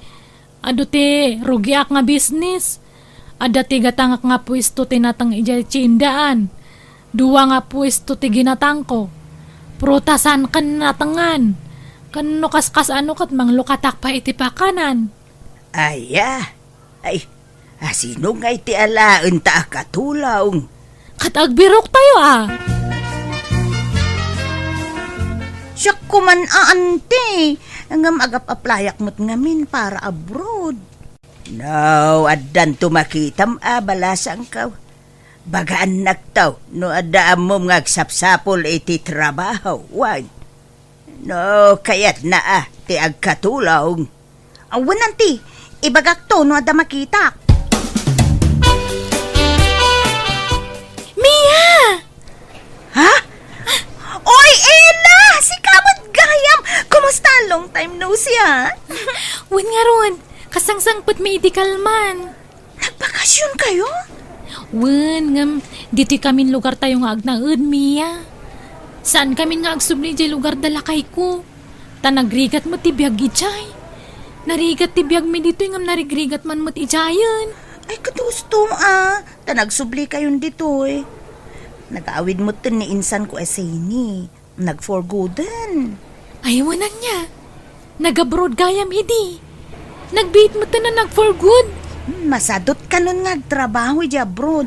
Adu ti rugiak nga bisnis. Adda ti gatangak nga puesto ti nateng idiay tiendaan. Dua nga puesto ti ginatangko. Prutasan ken natengan. Ken no kaskas-ano ket manglukatak pay iti pakanan. Aya? Ay, asino ngay ti alaenta a katulong? Ket agbiroktayo a. Diak ko man a, anti. Ngem agap-aplayak met ngamin para abroad. No, addanto makitam a balasangko. Bagaannakto no adda ammom nga agsapsapul iti trabaho, wen? No, kayatna a ti agkatulong. Awan, anti. Ibagakto no adda makitak. Mia! Ha? Oy, Ella! Sika met gayam! Kumusta? Long time no see, ah. Wen ngarud, kasangsangpet mi idi kalman. Nagbakasyon kayo? Wen, ngem ditoy kamin lugartayo nga agnaed, Mia. Saan kamin nga agsubli idiay lugar da lakayko. Ta nagrigat met ti biag idiay. Narigat ti biagmi ditoy ngem narigrigat man met idiayen. Ay, kadusto, ah. Ta nagsubli kayon ditoy. Nag-awid metten ni insanko a Zeni. Nagforgooden. Ay, wen ania. Nag-abroad gayam idi. Nagbiit metten a nag-for good. Hmm, masadot kanon nga agtrabaho idi abroad.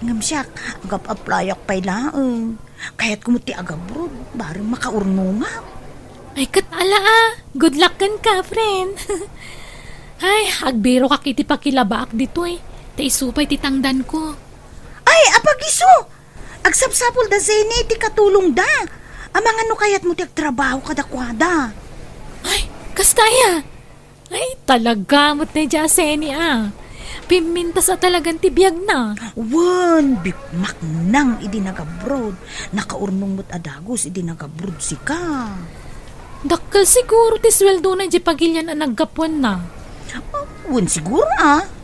Ngem siak, agap-aplayak pay laeng. Kayatko met ti agabroad, bareng makaurnongak. Ay, ket ala a. Good luck kenka, friend. Ay, agbirokak iti pakilabaak ditoy. Ta isu pay ti tangdanko. Ay, apag-isu! Agsapsapul da Zeni iti katulongda. Amangan no kayatmo ti agtrabaho kadakuada. Ay, kasta aya? Ay, talaga met daydiay a Zeni a. Pimmintas a talagan ti biagna. Wen, bikmaknang idi nagabroad. Nakaurnong met a dagus idi nagabroad sika. Dakkel siguro ti sueldona idiay pagilian a naggapuanna. Wen siguro, ah.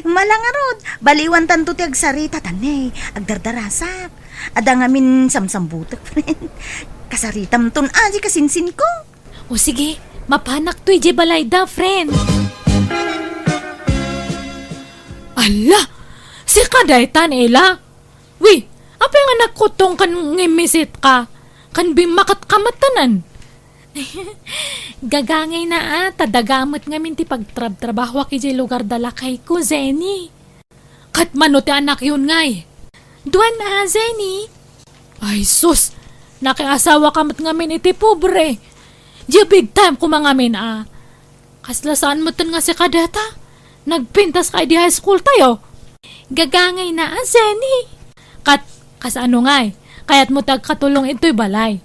Mala ngarud, baliwantanto ti agsarita, ta ne, agdardarasak. Adda ngamin samsambutek, friend. Kasaritamton, ah, di kasinsinko. O sige, mapanakto idiay balayda, friend. Ala! Sika daytan, Ella? Wi, apay nga nagkutong ken ngimmisit ka? Ken bimmaket ka met tanan? Gagangayna a, ta daga met ngamin ti pagtrabtrabahoak idiay lugar da lakayko, Zeni. Ket mano ti anakyon ngay? Duan a, Zeni. Ay sus, nakiasawa ka met ngamin iti pobre. Diay big time koma ngamin a. Kasla saan metten nga sika dayta? Nagpintas ka idi high school tayo? Gagangayna a, Zeni. Kat, kasano ngay? Kayatmo ti agkatulong itoy balay?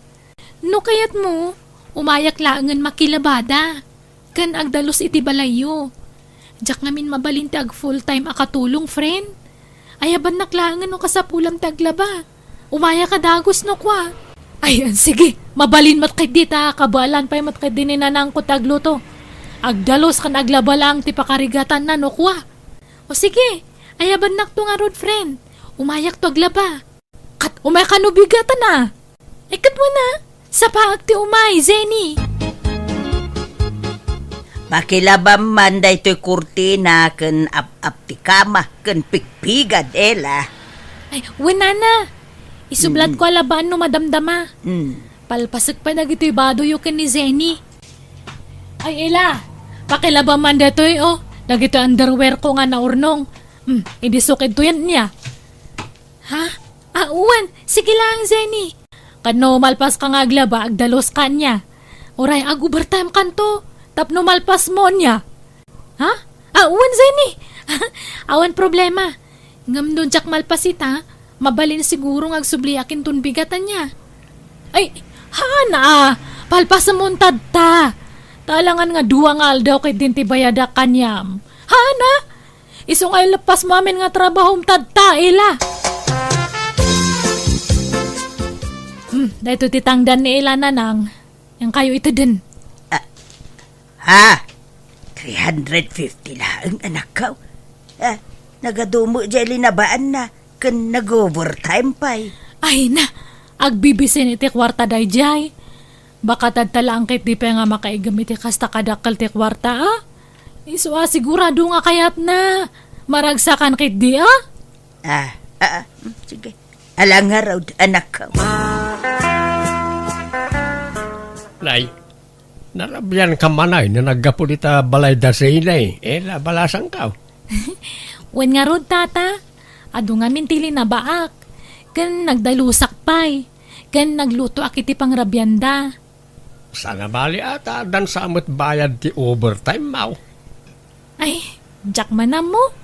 No kayatmo, umayak laengen makilabada. Ken agdalus iti balayyo. Diak ngamin mabalin ti ag full time a katulong, friend. Ayabannak laengen no kasapulam ti aglaba. Umayak a dagus no kua. Ay, sige, mabalin met ketdi ta kabaelan pay met ketdi ni nanangko ti agluto. Agdalus ken aglaba laeng ti pakarigatanna no kua. O sige, ayabannakto ngarud, friend. Umayakto aglaba. Ket umay kano bigatan a? Ay, ket wen a, sapaek ti umay, Zeni. Pakilabam man daytoy kurtina ken ap-ap ti kama ken pigpigad, Ella. Ay, wen, nana. Isublatko a labaan no madamdama. Mm. Palpasek pay dagitoy badoyo ken ni Zeni. Ay, Ella, pakilabam man daytoy, oh. Dagitoy underwear ko nga naurnong. Hmm, idi sukid to yan niya. Ha? Ah, wen, sige lang, Zeni. Ket no malpas ka nga aglaba, agdalus ka nia. Uray, ag-overtime kanto. Tapno malpas mo nia. Ha? Ah, wen, Zeni. Awan problema. Ngem no diak malpas ita, mabalin siguro nga agsubliak inton bigat nia. Ay, haana, ah. Palpasem mo intad ta. Ta alangan nga dua nga aldaw ket din ti bayadak kaniam. Haana? Isu nga ilepas mo amin nga trabahom tadta, Ella. Hmm, daytoy ti tangdan ni Ella, Nanang. Yan kayo iteden. Ah, ha? Three hundred fifty laeng, anakko. Ah, nagadumo jay linabaanna, ken nag-overtime pay. Ay na, agbibisin iti kuarta dayjay. Baka tadta laeng ketdi pay nga makaiggem iti kasta kadakkel ti kuarta, a? Isu a sigurado nga kayatna. Maragsakan ketdi, a? Ah, ah, ah, mm, sige. Ala ngarud, anakko. Nay, narabian ka manay no naggapu dita balay da Zena, eh. Ella, balasangko. Wen ngarud, tata. Adu ngamin ti linabaak. Ken nagdalusak pay. ken naglutoak iti pangrabianda. Saan a bali a ta addan sa met bayad ti overtime, maw? Ay, diak man ammo.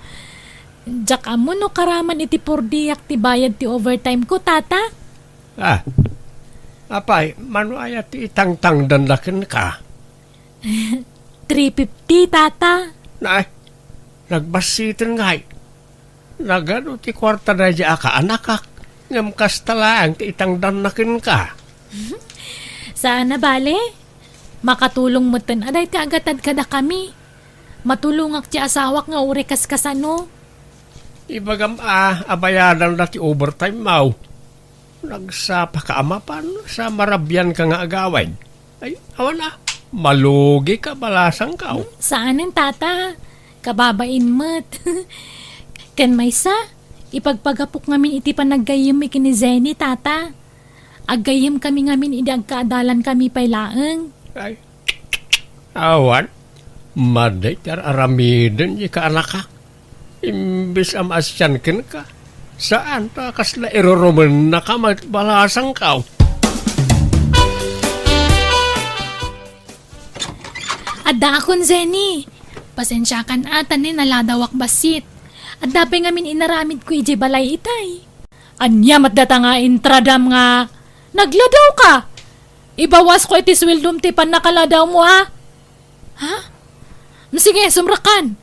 Diak ammo no karaman iti purdiak ti bayad ti overtime ko, tata. Ah, apay, mano aya ti itangtangdanna kenka? Three fifty, tata. Nay, nagbassiten ngay. Nagadu ti kuarta daydi a kaanakak, ngem kasta laeng ti itangdanna kenka. Saan a bale? Makatulong metten a dayta a gatad kadakami. Matulongak ti asawak nga uray kaskasano. Ibagam a, abayadanda ti overtime, maw? Nagsapaka a mapan sa marabianka nga agawid. Ay, awan a, malugika, balasangkaw. Hmm, saanen, tata. Kababain met. Ken maysa, ipagpagapok ngamin iti panaggayyemmi ken ni Jenny, tata. Aggayyemkami ngamin idi agkaadalankami pay laeng. Ay, awan. Madi ti ar-aramiden di kaanakak. Imbes a maasian kenka, saan ta kasla irurumennaka met, balasangkaw. Addaakon, Jenny. Pasensiakan a, ta ni naladawak bassit. Adda pay ngamin inaramidko idiay balay itay. Ania met data nga intradam nga nagladawka? Ibawasko iti sueldom ti pannakaladawmo, a? Ha? Sige, sumrakan.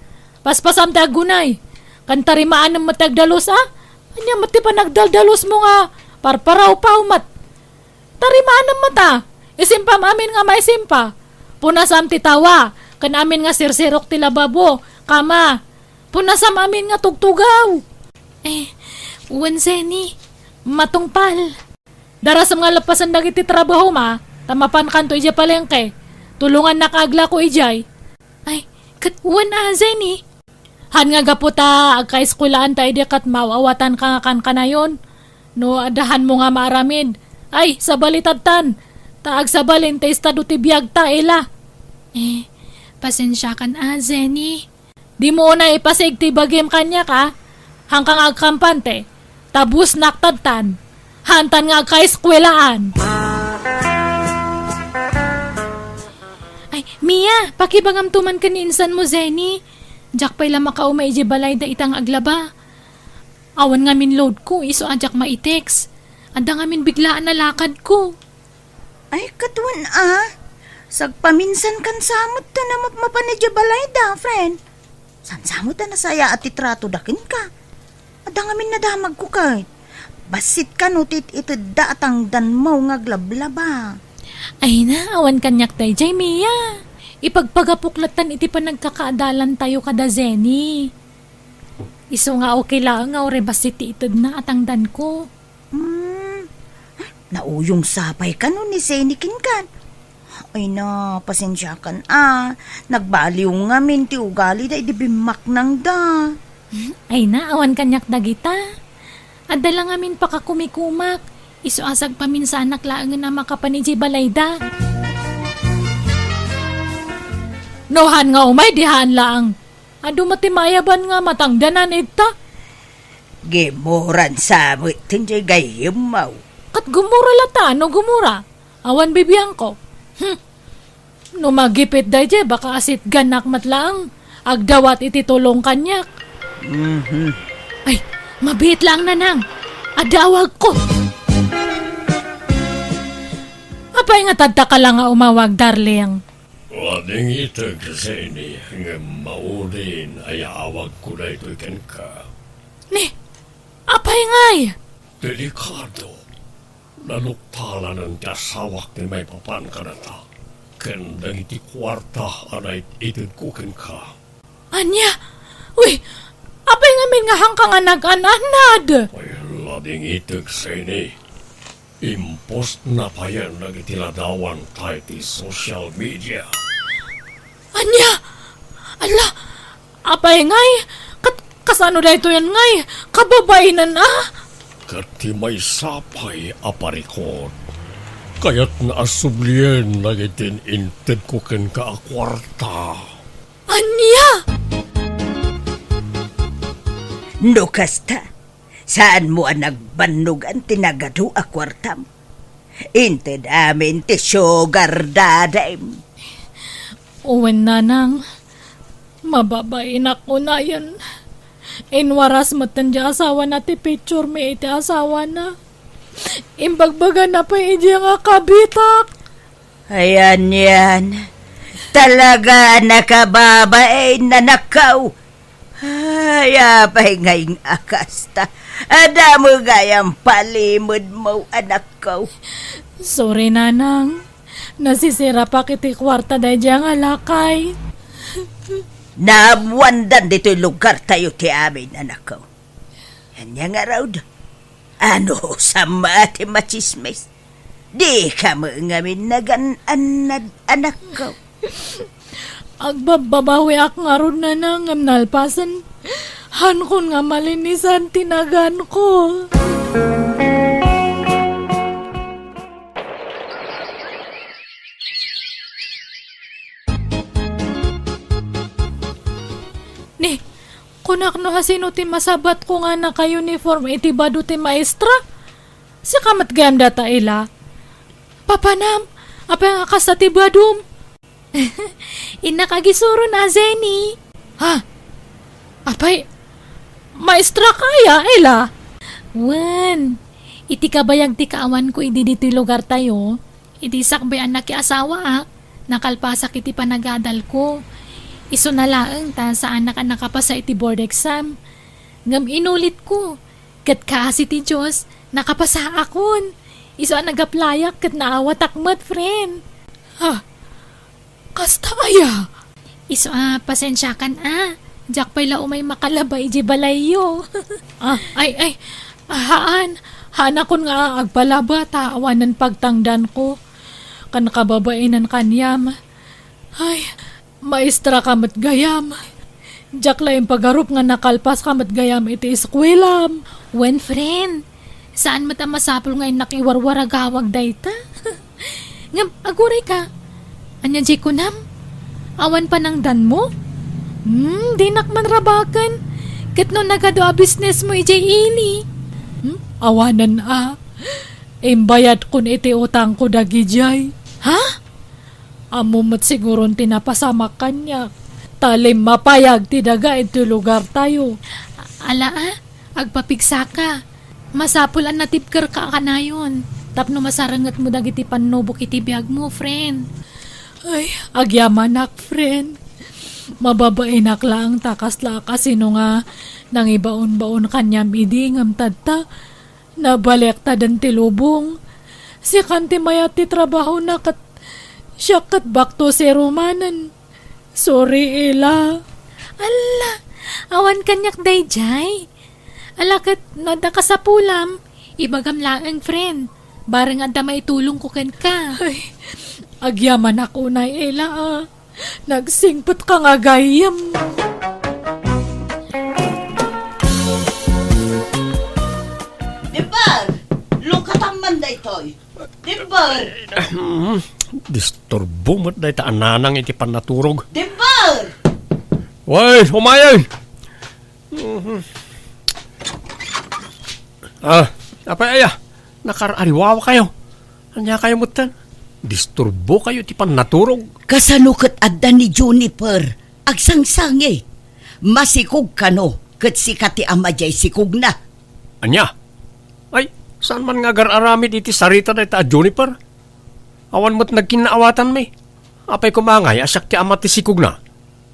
Paspasam ti aggunay. Ken tarimaanem met ti agdalus, a? Ania met ti panagdaldalus mo nga parparawpaw met? Tarimaanem met, a. Isimpam amin nga maisimpa. Punasam ti tawa, ken amin nga sirsirok ti lababo, kama. Punasam amin nga tugtugaw. Eh, wen, Jenny, matungpal. Darasem nga lappasen dagiti trabahom, a, ta mapankanto idiay palengke. Tulongannak a aglako idiay. Ay, ket wen a, Jenny. Han nga gapu ta agkaeskuelaan ta idi ket maaw-awatanka nga kankanayon. No adda hanmo nga maaramid, ay, sabali tattan. Ta agsabalin ti estado ti biagta, ila. Eh, pasensiakan a, Jenny. Dimo unay ipasig ti bagim kaniak, a? Hanka nga agkampante, ta busnak tattan. Hantan nga agkaeskuelaan. Ay, Mia, pakibagamto man ken ni insan mo, Jenny. Diak pay la makauma idiay balayda ita nga aglaba. Awan ngamin loadko, isu a diak maitext. Adda ngamin biglaan a lakadko. Ay, ket wen a. Sagpaminsankan sa met ta na mapmapan idiay balayda, friend. Saan sa met ta nasayaat ti tratoda kenka. Adda ngamin nadamagko ket. Bassit kano ti it-itedda a tangdanmo nga aglablaba. Ay na, awan kaniak daydiay, Mia. Ipagpagapok lattan iti panagkakaadalantayo kada Jenny. Isu nga okay laeng nga uray bassit ti itedna a tangdanko. Hmm, nauyong sa pay kano ni Jenny kenkan? Ay na, pasensiakan a. Nagbaliw ngamin ti ugalida idi bimmaknangda. Ay na, awan kaniak dagita. Adda la ngamin pakakumikumak. Isu a sagpaminsanak laengen a makapan idiay balayda. No han nga umay, di han laeng. Adu met ti maayaban nga matangdanan ita. Gimuran sa met ti gayyemmo. Ket gumura lata, no gumura. Awan bibiangko. Hmm. No magipit daydiay, baka asitganak met laeng. Agdawat iti tulong kaniak. Mhm. Ay, mabiit laeng, Nanang. Adda awagko. Apay nga tadta ka la nga umawag, darling? Wading iteg, Jenny, ngem maudin a yaawagko daytoy kenka. Ni, apay ngay? Delikado. Naluktalanen ti asawak ti maipapan kadata, ken dagiti kuarta a naititedko kenka. Ania? Uy, apay ngamin nga hanka nga nag-an-annad? Ay, lading iteg, Jenny. Impostna payen dagiti ladawanta iti social media. Ania? Ala, apay ngay? Kat-, kasano daytoyen ngay? Kababainen a? Ket ti maysa pay a parikut, kayatna a sublien dagiti intedko kenka a kuarta. Ania? No kasta, saanmo a nagbannogan ti nagadu a kuartam? Inted amin ti sugar daddy-m. Wen, nanang, mababainak unayen. Inwaras metten ti asawana ti picture mi iti asawana. Imbagbagana pay idi nga kabitak. Ayan yan. Talaga nakababain, anakko. Ay, apay ngay nga kasta? Adda met gayam palimedmo, anakko. Sorry, nanang. Nasisirapak iti kuarta daydiay nga lakay. Naammoandan ditoy lugartayo ti amin, anakko. Ania ngarud? Ano sama ti machismis? Dika met ngamin nagan-annad, anakko. Agbabbabawiak ngarud, nanang, ngem nalpasen. Haankon nga malinisan ti naganko. Ni, kunak no asino ti masabatko nga naka-uniform iti bado ti maestra? Sika met gayam dayta, Ela. Papanam, apay nga kasta ti badom? Innak agisuron a, Jenny. Ha? Apay, maestra ka aya, Ela? Wen, iti kabayag ti kaawanko idi ditoy lugartayo, idi sakbay a nakiasawaak, nakalpasak iti panagadalko. Isuna laeng ta saanak a nakapasa iti board exam. Ngem inulitko, ket kaasi ti Dios, nakapasaakon. Isu a nag-applyak ket naawatak met, friend. Ha? Kasta aya? Isu a, pasensiakan a. Diak pay la umay makalaba idiay balayyo. Ah, ay, ay. Haan. Haanakon nga agpalaba ta awanen pagtangdanko. Kan kababainan kaniam. Ay, maestra ka met gayam. Diak la impagarup nga nakalpas ka met gayam iti eskuelam. Wen, friend, saan met a masapul nga innak iwarwaragawag dayta. Ngem, aguray ka. Ania diay kunam? Awan panangdanmo? Hmm, dinak man rabaken. Ket no nagadu a businessmo idiay ili? Hmm, awanen a. Imbayadkon iti utangko dagidiay. Ha? Ammom met siguron ti napasamak kaniak. Ta limmapayag ti daga iti lugartayo. Ala a, agpapigsaka. Masapul a natibkerka kanayon tapno masarengetmo dagiti pannubok iti biagmo, friend. Ay, agyamanak, friend. Mababainak laeng ta kasla a kasino nga nangibaonbaon kaniam idi ngem tatta, nabalektaden ti lubong. Sikan ti mayat ti trabahona ket siak ket back to zero manen. Sorry, Ela. Alla, awan kaniak daydiay. Ala ket no adda kasapulam, ibagam laeng, friend. Bareng adda maitulongko kenka. Ay, agyamanak unay, Ela, a. Nagsingpetka nga gayyem. Dimper! Lungkatam man daytoy. Dimper! Disturbo met dayta a nanang iti pannaturog. Dimper! Way, umayen! Mhm. Ah, apay aya? Nakar-ariwawakayo. Ania kayo metten? Disturbo kayo ti pannaturog. Kasano ket adda ni Juniper? Agsangsangi. Masikog kano ket sika ti ama diay sikogna. Ania? Ay, saan man nga agar-aramid iti sarita dayta a Juniper? Awan met nagkinnaawatanmi. Apay koma ngay a siak ti ama ti sikogna?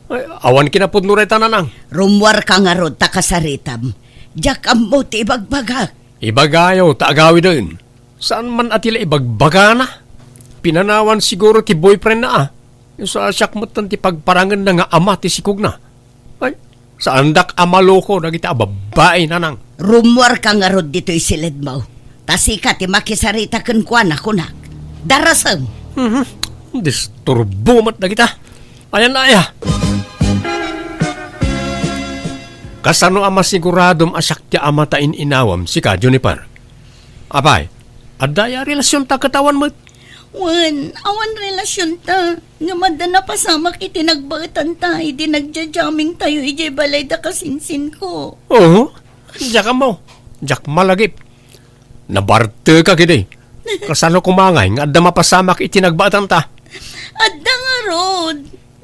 Ay, awan kinapudno dayta, nanang. Rummuarka ngarud ta kasaritam. Diak ammo ti ibagbagak. Ibagayo ta agawiden. Saan man a ti la ibagbagana? Pinanawan siguro ti boyfriendna a. Isu a siak metten ti pagparangenna nga ama ti sikogna. Ay, saandak a maloko dagiti a babbai, nanang. Rummuarka ngarud ditoy siledmo. Ta sika ti makisarita kenkuana, kunak. Darasem. Mhm. Disturbo met dagita. Ayan na aya. Kasano a masiguradom a siak ti ama ta in-inawam, sika, Juniper? Apay, adda aya relasionta ket awan met? Wen, awan relasionta. Ngem adda napasamak iti nagbaetanta idi nagja-jamming tayo idiay balay da kasinsinko. Oo, diak ammo. Diak malagip. Nabartek a ketdi. Kasano koma ngay nga adda mapasamak iti nagbaetanta? Adda ngarud.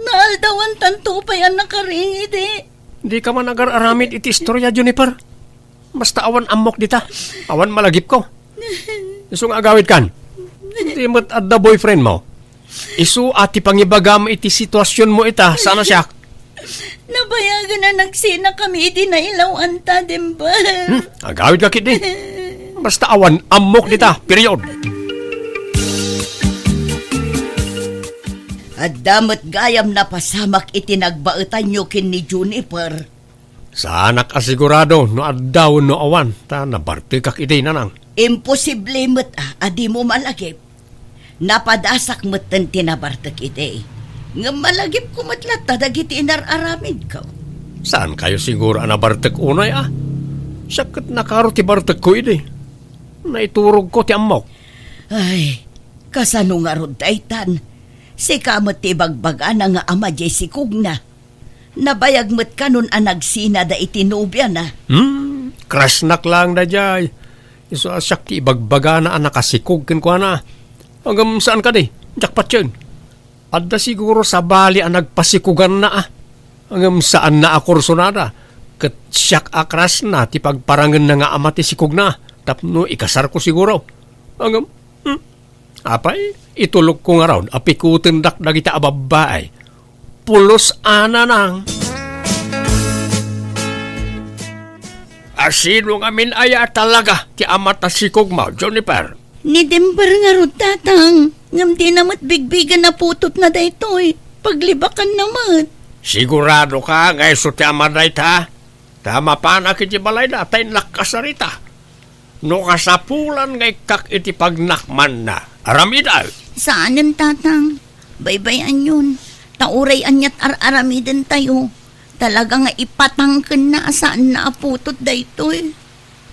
Naaldawantanto pay a nakaring idi. Dika man agar-aramid iti istorya, Juniper. Basta awan ammok dita. Awan malagipko. Isu nga agawidkan. Di met adda boyfriend mo. Isu a ti pangibagam iti situasionmo ita, saan a siak? Nabayagen a nagsinakami idi nailawanta, Dimber. Hmm, agawidka ketdi. Basta awan ammok dita, period. Adda met gayam napasamak iti nagbaetanyo ken ni Juniper. Saanak a sigurado no adda wenno awan, ta nabartekak idi, nanang. Imposible met a, a dimo malagip. Napadasak metten ti nabartek idi. Ngem malagipko met latta dagiti inar-aramidko. Saankayo siguro a nabartek unay a? Siak ket nakaro ti bartekko idi. Naiturogko ti ammok. Ay, kasano ngarud daytan? Sika met ti ibagbagana nga ama diay sikogna. Nabayag met kanon a nagsinada iti nobiana. Hmm, crushnak laeng daydiay. Isu a siak ti ibagbagana a nakasikog kenkuana. Ngem saan kadi, diak patien. Adda siguro sabali a nagpasikuganna a. Ngem saanna a kursunada. Ket siak a crushna ti pagparangenna nga ama ti sikogna tapno ikasarko siguro. Ngem, hmm, apay, itulokko ngarud a pikutendak dagita a babbai. Pulos a nanang. A sino ngamin aya talaga ti ama ta sikogmo, Juniper? Ni Dimber ngarud, tatang. Ngem dina met bigbigen a putotna daytoy. Paglibakanna met. Sigurado ka nga isu ti ama dayta? Ta mapanak iti balayda ta innak kasarita. No kasapulan nga ikkak iti pagnakmanna, aramidek. Saanen, tatang. Baybay-anyon. Ta uray aniat ar-aramidentayo, talaga nga ipatangkenna a saanna a putot daytoy.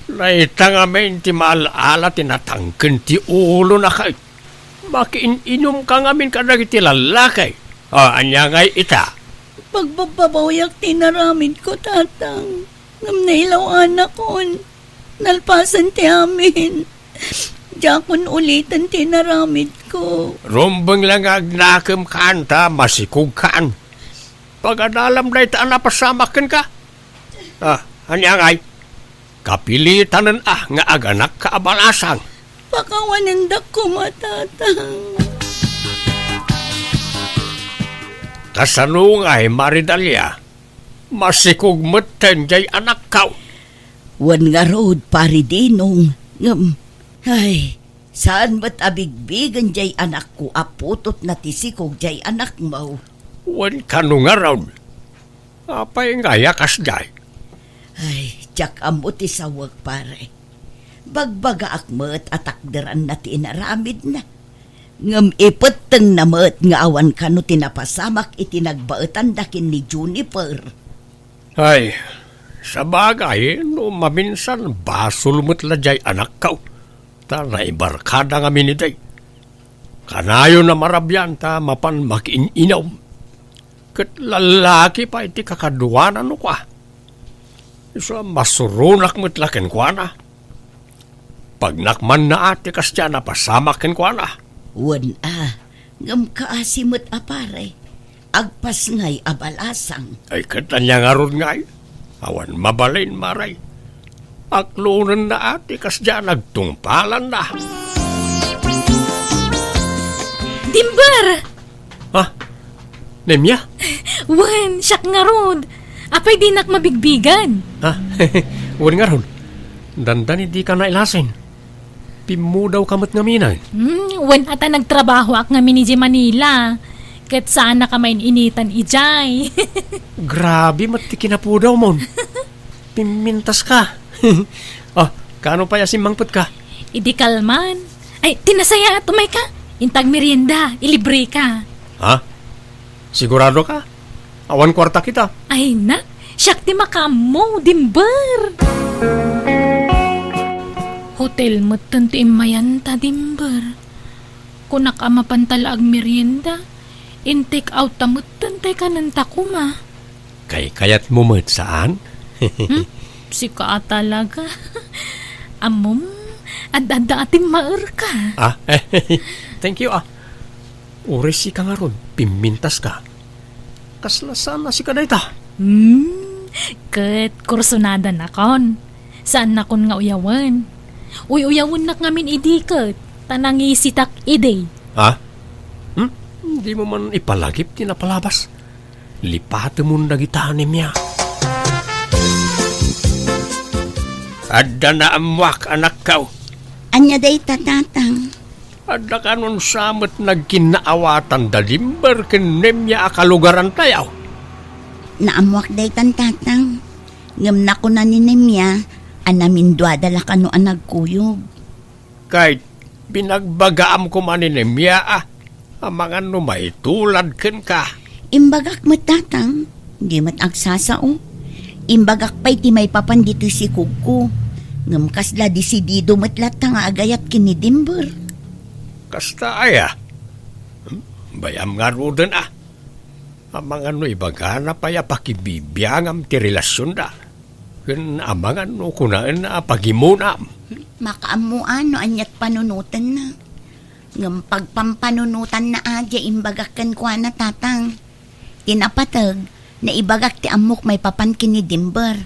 Dayta ngamin ti maal-ala ti natangken ti ulona kay. Makiin-inumka ngamin kadagiti lallaki. O, ania ngay ita? Pagbabbabawiak ti inaramidko, tatang. Ngem nailaw-anakon. Nalpasen ti amin. Diakon uliten ti inaramidko. Rumbeng la nga agnakem kan ta masikog kan. Pagadalam dayta a napasamak kenka. Ah, ania ngay? Kapilitanen a nga aganakka a balasang. Pakawanendak koma, tatang. Kasano ngay, Maridalia? Masikog metten jay anakkaw. Wen ngarud, Pari Dinong, ngem, ay, saan met a bigbigen jay anakko a putotna ti sikog jay anakmo. Wen kano ngarud? Apay ngay a kasdiay? Ay, diak ammo ti sawek, pare. Bagbagaak met a takderanna ti inaramidna. Ngem ipettengna met nga awan kano ti napasamak iti nagbaetanda ken ni Juniper. Ay, sabagay, no maminsan, basol met la jay anakkaw. Ta naibarkada ngamin idi. Kanayon a marabian ta mapan makiin-inom. Ket lallaki pay ti kakaduana no kua. Isu a masuronak met la kenkuana. Pagnakmanna a ti kasdiay a napasamak kenkuana. Wen a, ngem kaasi met a pare. Agpasngay a balasang. Ay, ket ania ngarud ngay? Awan mabalin, mare. Aklonenna a ti kasdiay a nagtungpalanna. Dimber! Ha? Nemia? Wen, siak ngarud. Apay dinak mabigbigan? Ha? Wen ngarud. Dandani dika nailasin. Pimmudawka met ngamin, ay? Hmm, wen a ta nagtrabahoak ngamin idiay Manila. Ket saannak a main-initan idiay. Grabe met ti kinapudawmon. Pimmintaska. Ah, kano pay a simmangpetka? Idi kalman. Ay, ti nasayaat, umayka. Inta agmerienda, ilibreka. Ha? Siguradoka? Awan kuartak ita. Ay na, siak ti makaammo, Dimber. Hotel metten ti immayanta, Dimber. Kunak a mapanta la agmerienda, in-take out ta metten tay kanenta koma. Kaykayatmo met, saan? Hmm? Sika a talaga. Ammom, Ad-adda a timmaerka. Ah, thank you, ah. Uray sika ngarud, pimmintaska. Kasla saan a sika dayta? Hmm, ket kursunada nakon. Saan nakon nga uyawen. Uy-uyawennak ngamin idi ket, ta nangisitak idi. Ha? Hmm? Dimo man ipalagip ti napalabas? Lipatemon dagita, Nemia. Adda naammuak, anakko. Ania dayta, Tatang? Adda kanunsa met nagkinnaawatan da Dimber ken Nemia a kalugarantayo? Naammuak daytan, Tatang. Ngem nakuna ni Nemia a naminduada la kano a nagkuyog. Kay, binagbagaam koma ni Nemia a, amangan no maitulad kenka. Imbagak met, Tatang. Di met agsasao. Imbagak pay ti maipapan ditoy sikogko. Ngem kasla desidido met latta nga agayat ken ni Dimber. Kasta aya? Hmm? Bay-am ngaruden a. Amangan no ibagana pay a pakibibiangam ti relasionda. Ken amangan no kunaenna a pagimunam. Makaammoan no aniat panunotenna. Ngem pagpampanunotanna a diay imbagak kenkuana, Tatang. Ti napateg, naibagak ti ammok maipapan ken ni Dimber.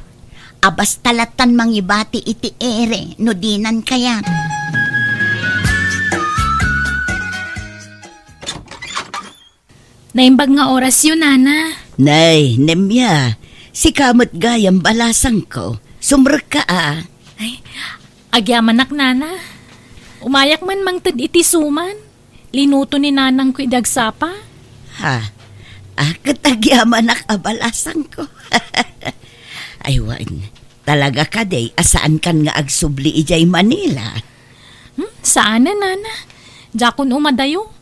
A basta lattan mangibati iti ere no dinan kayat. Naimbag nga orasyo, Nana. Nay, Nemia, sika met gayam balasangko. Sumrekka a. Ay, agyamanak, Nana. Umayak man mangted iti suman. Linuto ni Nanangko idi agsapa. Ha? Ah, ket agyamanak a balasangko. Ay, wen, talaga kadi a saankan nga agsubli idiay Manila? Hmm, saanen, Nana. Diakon umadayo.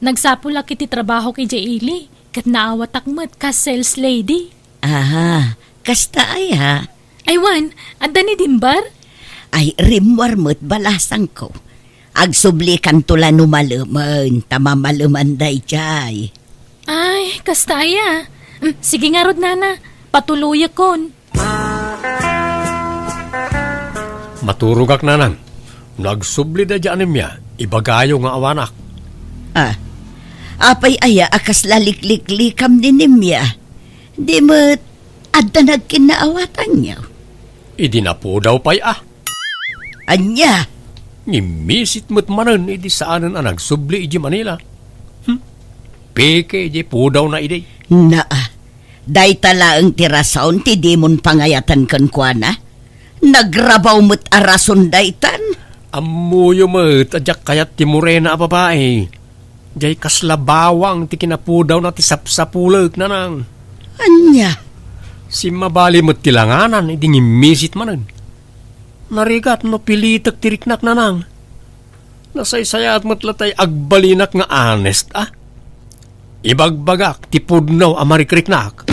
Nagsapulak iti trabahok idiay ili, ket naawatak met kas sales lady. Aha, kasta aya? Ay, wen, adda ni Dimber? Ay, rimmuar met balasangko. Agsublikanto la no malemen, ta mamaleman daydiay. Ay, kasta aya? Mm, sige ngarud, Nana. Patuloyakon. Maturogak, Nanang. No agsubli daydiay a Nemia, ibagayo nga awanak. Ah, apay aya a kasla likliklikam ni Nemia? Di met adda nagkinnaawatanyo? Idi napudaw pay a. Ania? Ngimmisit met manen idi saanen a nagsubli idiay Manila. Hmm? Peke idiay pudawna idi. Naa, dayta laeng ti rason ti dimon pangayatan kenkuana. Nagrabaw met a rason daytan. Ammoyo met a diak kayat ti morena a babai. Diay kasla bawang ti kinapudawna ti sapsapulek, Nanang. Ania? Simmabali met ti langanan idi ngimmisit manen. Narigat no pilitek ti riknak, Nanang. Nasaysayaat met latay agbalinak nga honest, a. Ibagbagak ti pudno a marikriknak.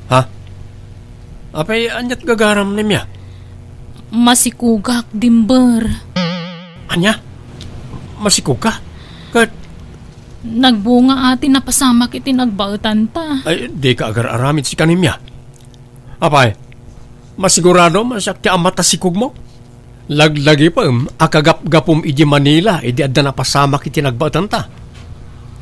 Ha? Apay, aniat gagaram, Nemia? Masikogak, Dimber. Ania? Masikogka? Ket nagbunga a ti napasamak iti nagbaetanta. Ay, dika agar-aramid sika, Nemia. Apay, masigurado man siak ti ama ta sikogmo? Laglagipem a kagapgapom idiay Manila idi adda napasamak iti nagbaetanta.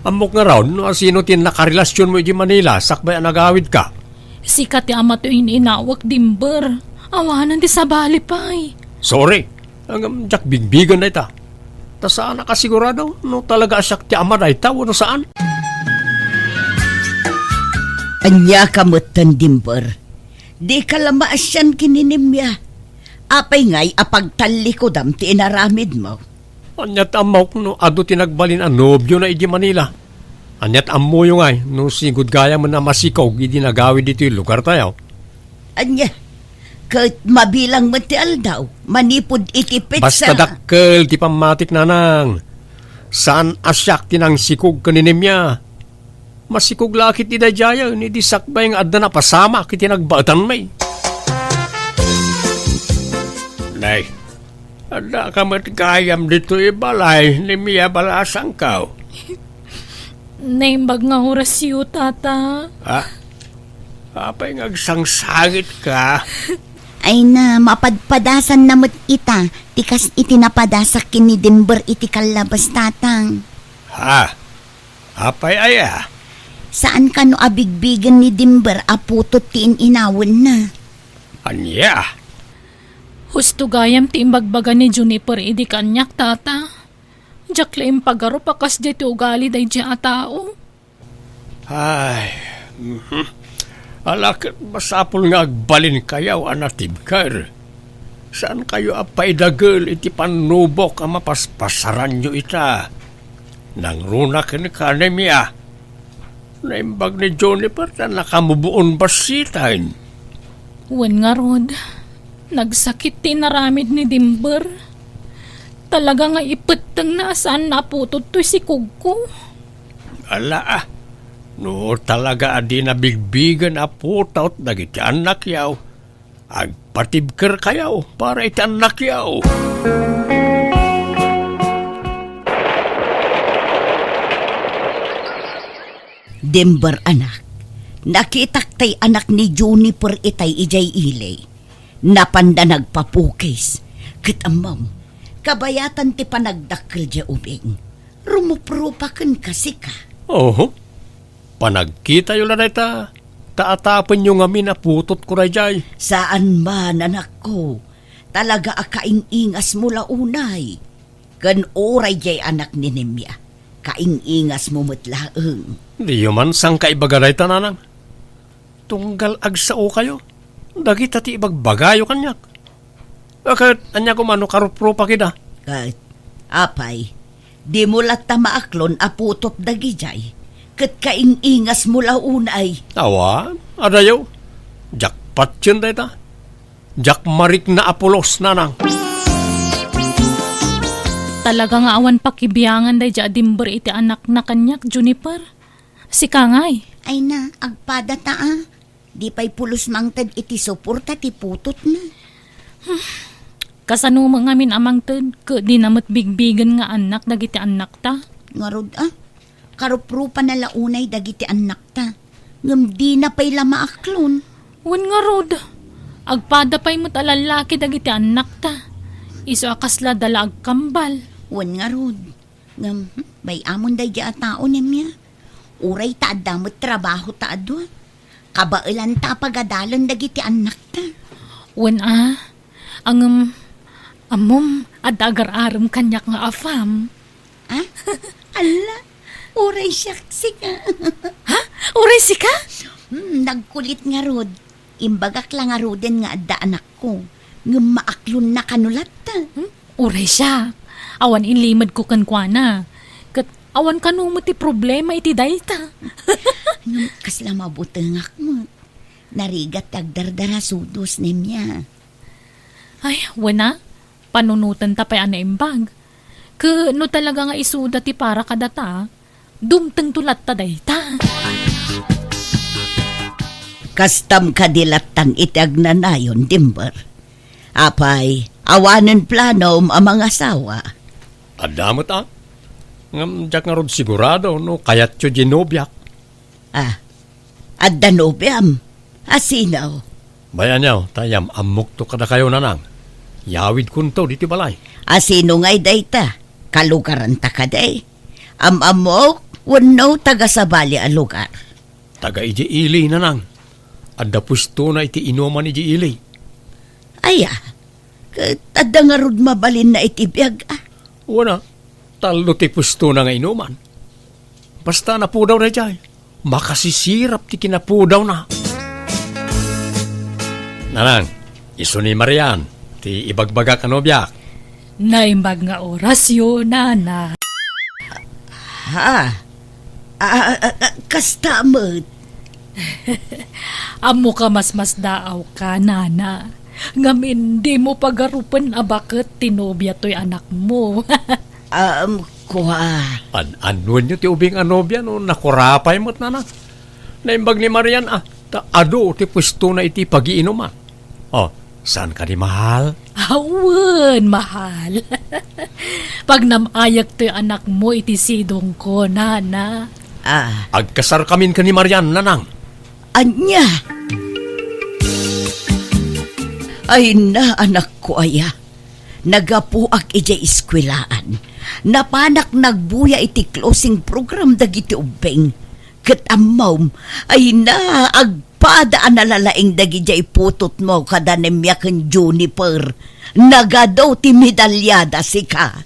Ammok ngarud no asino ti nakarelasionmo idiay Manila sakbay a nagawidka. Sika ti ama ti in-inawak, Dimber. Awanen ti sabali pay. Sorry. Ngem diak bigbigen dayta. Ta saanak a sigurado no talaga a siak ti ama dayta wenno saan. Ania ka metten, Dimber? Dika la maasian ken ni Nemia. Apay ngay a pagtallikudam ti inaramidmo? Aniat ammok no adu ti nagbalin a nobiona idiay Manila? Aniat ammoyo ngay no sigud gayamen a masikog idi nagawid ditoy lugartayo? Ania? Ket mabilang met ti aldaw manipud iti petsa. Basta dakkel ti pammatik, Nanang. Saan a siak ti nangsikog ken ni Nemia. Masikog la ket daydiayen idi sakbay nga adda napasamak iti nagbaetanmi. Nay, addaka met gayam ditoy balay, Nemia balasangko? Naimbag nga orasyo, Tata. Ah? Apay nga agsangsangitka? Ay na, mapadpadasan na met ita, ti kas iti napadasak ken ni Denver iti kallabas, Tatang. Ha? Apay aya? Saan kano a bigbigen ni Denver a putot ti in-inawenna? Ania? Husto gayam ti imbagbaga ni Juniper idi kaniak, Tata. Diak la impagarup a kasdiay ti ugali daydiay a tao. Ay, mhm. Ala ket masapul nga agbalinkayo a natibker. Saankayo a paidagel iti pannubok a mapaspasaranyo ita. Nangruna kenka, Nemia. Naimbag ni Juniper ta nakamuboon bassiten. Wen ngarud, nagsakit ti inaramid ni Denver. Talaga nga ipettengna a saan naputot toy sikogko. Ala, ah. No talaga a di nabigbigen a putot dagiti annakyo, agpatibkerkayo para iti annakyo. Denver, anak, nakitak tay anak ni Juniper itay idiay ili. Napanda nagpapukis. Ket ammom, kabayatan ti panagdakkel diay ubing. Rumuprupa kenka, sika. Oho. Panagkitayo la dayta, ta atapenyo ngamin a putotko daydiay. Saan man, anakko. Talaga a kaing-ingasmo la unay. Ken uray diay anak ni Nemia, kaing-ingasmo met laeng. Diyo man sangkaibaga dayta, nanang. Tunggal agsaokayo, dagita ti ibagbagayo kaniak. A, ket ania koma no karuprupak ida? Ket, apay, dimo latta maaklon a putot dagidiay, ket kaing-ingasmo la unay. Awan, adayo, diak patien dayta. Diak marikna a pulos, nanang. Talaga nga awan pakibiangan daydiay a Denver iti annakna kaniak, Juniper. Sika ngay. Ay na, agpada ta a. Di pay pulos mangted iti suporta ti putotna. Kasano met ngamin a mangted, ket dina met bigbigen nga annak dagiti annakta? Ngarud a, karuprupana la unay dagiti annakta, ngem dina pay la maaklon. Wen ngarud, agpada pay met a lallaki dagiti annakta, isu a kasla da la agkambal. Wen ngarud, ngem, hmm, bay-amon daydiay a tao, Nemia. Uray ta adda met trabaho ta a dua, kabaelanta a pagadalen dagiti annakta. Wen a, ngem, ammom, adda agar-arem kaniak nga afam. Ah? Alla, uray siak, sika. Ha? Uray sika? Hmm, nagkulit ngarud. Imbagak la ngaruden nga adda anakko, ngem maaklonna kano latta. Hmm? Uray siak. Awan ilimedko kenkuana. Ket awan kano met ti problema iti dayta. Ngem kasla mabutengak met. Narigat ti agdardarasudos, Nemia. Ay, wen a, panunotenta pay a naimbag. Ket no talaga nga isuda ti para kadata, dumtengto latta dayta. Kastam kadi lattan iti agnanayon, Denver? Apay, awanen planom a mangasawa? Adda met a. Ngem diak ngarud sigurado no kayatyo diay nobiak. Ah, adda nobiam? A sino? Bay-anyo, ta yam-ammokto kadakayo, nanang. Yawidkonto ditoy balay. A sino ngay dayta? Kalugaranta kadi? Am-ammok wenno taga sabali a lugar? Taga idiay ili, nanang. Adda puestona iti inuman idiay ili. Aya, ket adda ngarud mabalinna iti biag a? Wen a, tallo ti puestona nga inuman. Basta napudaw daydiay, makasisirap ti kinapudawna. Nanang, isu ni Marian ti ibagbagak a nobiak. Naimbag nga orasyo, nana. Ha? A, a, a, a, kasta met. Ammok a masmasdaawka, nana. Ngamin, dimo pagarupen a baket ti nobia toy anakmo. Um, kua. An-annuenyo ti ubing a nobia no nakurapay met, nana. Naimbag ni Marian a, ta adu ti puestona iti pagiinuman. Oh, saan kadi, mahal? Awan, mahal. Pagnam-ayak toy anakmo iti sidongko, nana. Ah. Agkasarkamin ken ni Marian, nanang. Ania? Ay na, anakko aya. Naggapuak idiay eskuelaan. Napanak nagbuya iti closing program dagiti ubbing. Ket ammom, ay na, agpada a nalalaing dagidiay putotmo kada Nemia ken Juniper. Nagadu ti medalyada sika.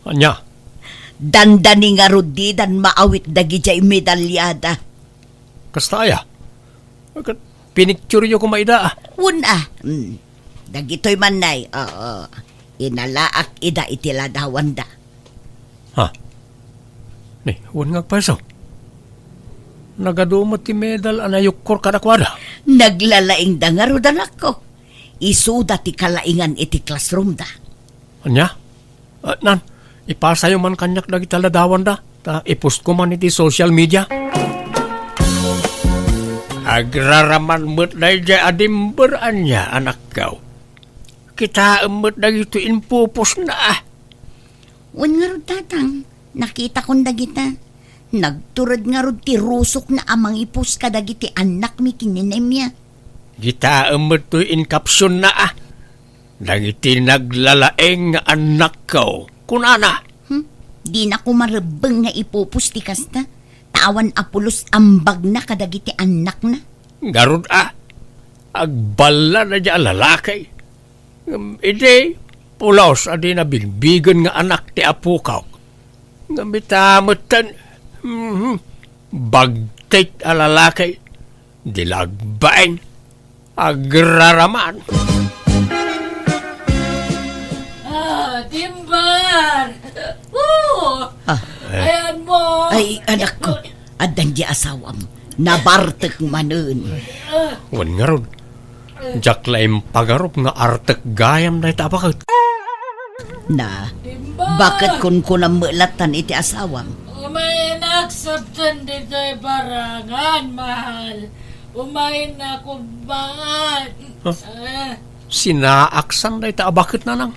Ania? Dandani ngarud didan maawit dagidiay medalyada. Kasta aya? Ket pinictureyo koma ida, a. Wen a. Mm. Dagitoy man nay, oo. Inalaak ida iti ladawanda. Ha? Ni, wen nga agpayso. Nagadu met ti medal a nayukkor kadakuada. Naglalaingda ngarud, anakko. Isuda ti kalaingan iti classroomda. Ania? Ah, Nan, ipasayo man kaniak dagiti ladawanda, ta i-post ko man iti social media. Agraraman met daydiay a Dimber ania, anakko. Kitaem met dagitoy impupostna, a. Wen ngarud, tatang, nakitakon dagita. Nagtured ngarud ti rusokna a mangi-post kadagiti annakmi ken ni Nemia. Kitaem met toy in-captionna, a. Dagiti naglalaing nga annakko, kunana. Hmm? Dina koma rebbeng nga i-post ti kasta, ta awan a pulos ambagna kadagiti annakna. Ngarud, a, agballa daydiay a lalaki. Ngem idi pulos a dina bigbigen nga anak ti apok. Ngem ita metten, mhm, bagtik a lalaki. Di la agbain. Agraraman. Ah, Dimber! Oh! Ah. Ayanmo! Ay, anakko, addan di asawam. Nabartek manen. Wen ngarud, diak la impagarup nga artek gayam dayta a baket. Na, Dimber! Baket kunkunam met lattan iti asawam? Umaynak, sabten ditoy barangan, mahal. Umaynak, ubban. Huh? Ah. Sinaaksan dayta a baket, nanang.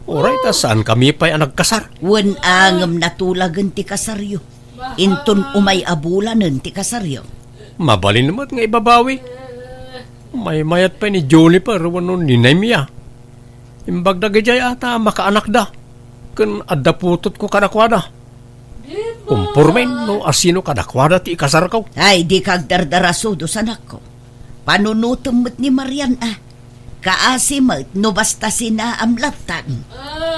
Uray ta saankami pay a nagkasar. Wen a ngem natulagen ti kasaryo. Inton umay a bulanen ti kasaryo. Mabalin met nga ibabawi. Maymayat pay ni Juniper wenno ni Nemia. Imbag dagidiay a ta makaanakda. Ken adda putotko kadakuada. Kumpormen no asino kadakuada ti ikasarko. Ay, dika agdardarasudos, anakko. Panunotem met ni Marian, a. Kaasi met no basta sinaam lattan.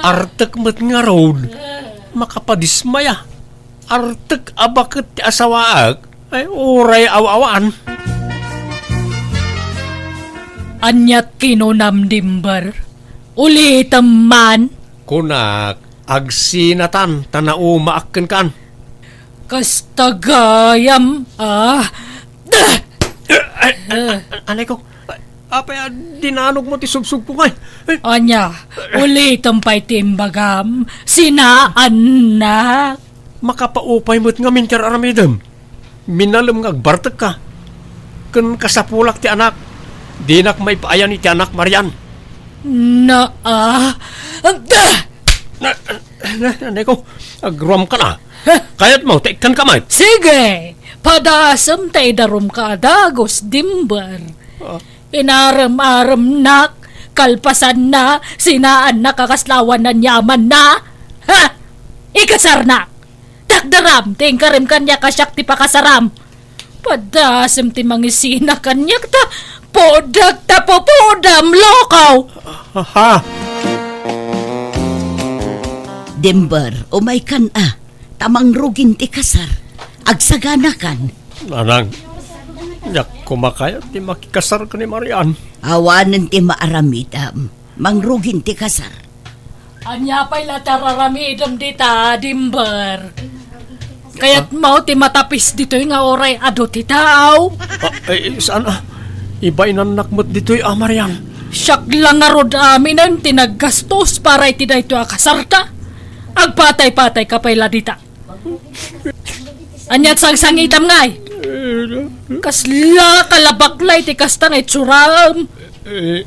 Artek met ngarud. Makapadismaya. Artek a baket ti asawaek. Ay, uray aw-awan. Aniat kinunam, Dimber? Ulitem man. Kunak, agsinatan ta naumaak kenkan. Kasta gayam, ah. Ay, ay, ay, anay ko. Apay a dinanogmo ti subsubko ngay? Ania, ulitem pay ti imbagam, sinaannak. Makapaupay met ngamin ti ar-aramidem. Minalem nga agbartekka. Ken kasapulak ti anak. Dinak maipaayan iti anak, Marian. Naa. Da! Na, na, na, Neko, agruamkan a. Kayatmo, ta ikkanka met. Sige! Padasem ta idarumka a dagus, Dimber. Ah. Inarem-aremnak, kalpasanna, sinaannak a kasla awan aniamanna. Ha! Ikasarnak! Dakdaram ti inkarim kaniak a siak ti pakasaram. Padasem ti mangisina kaniak ta pudak ta pupudam, loko! Aha! Dimber, umaykan a, ta mangrugin ti kasar. Agsaganakan. Nanang, diak koma kayat ti makikasar ken ni Marian. Awanen ti maaramidam. Mangrugin ti kasar. Ania pay la ti ar-aramidem dita, Dimber? Kayatmo ti matapis ditoy nga uray adu ti tao? Ah, eh, saan, ah? Ibainannak met ditoy, a, Marian. Siak la ngarud aminen ti naggastos para iti daytoy a kasarta. Agpatay-patayka pay la dita. Aniat sangsangitam ngay? Kasla kalabakla iti kasta nga itsuram. Eh.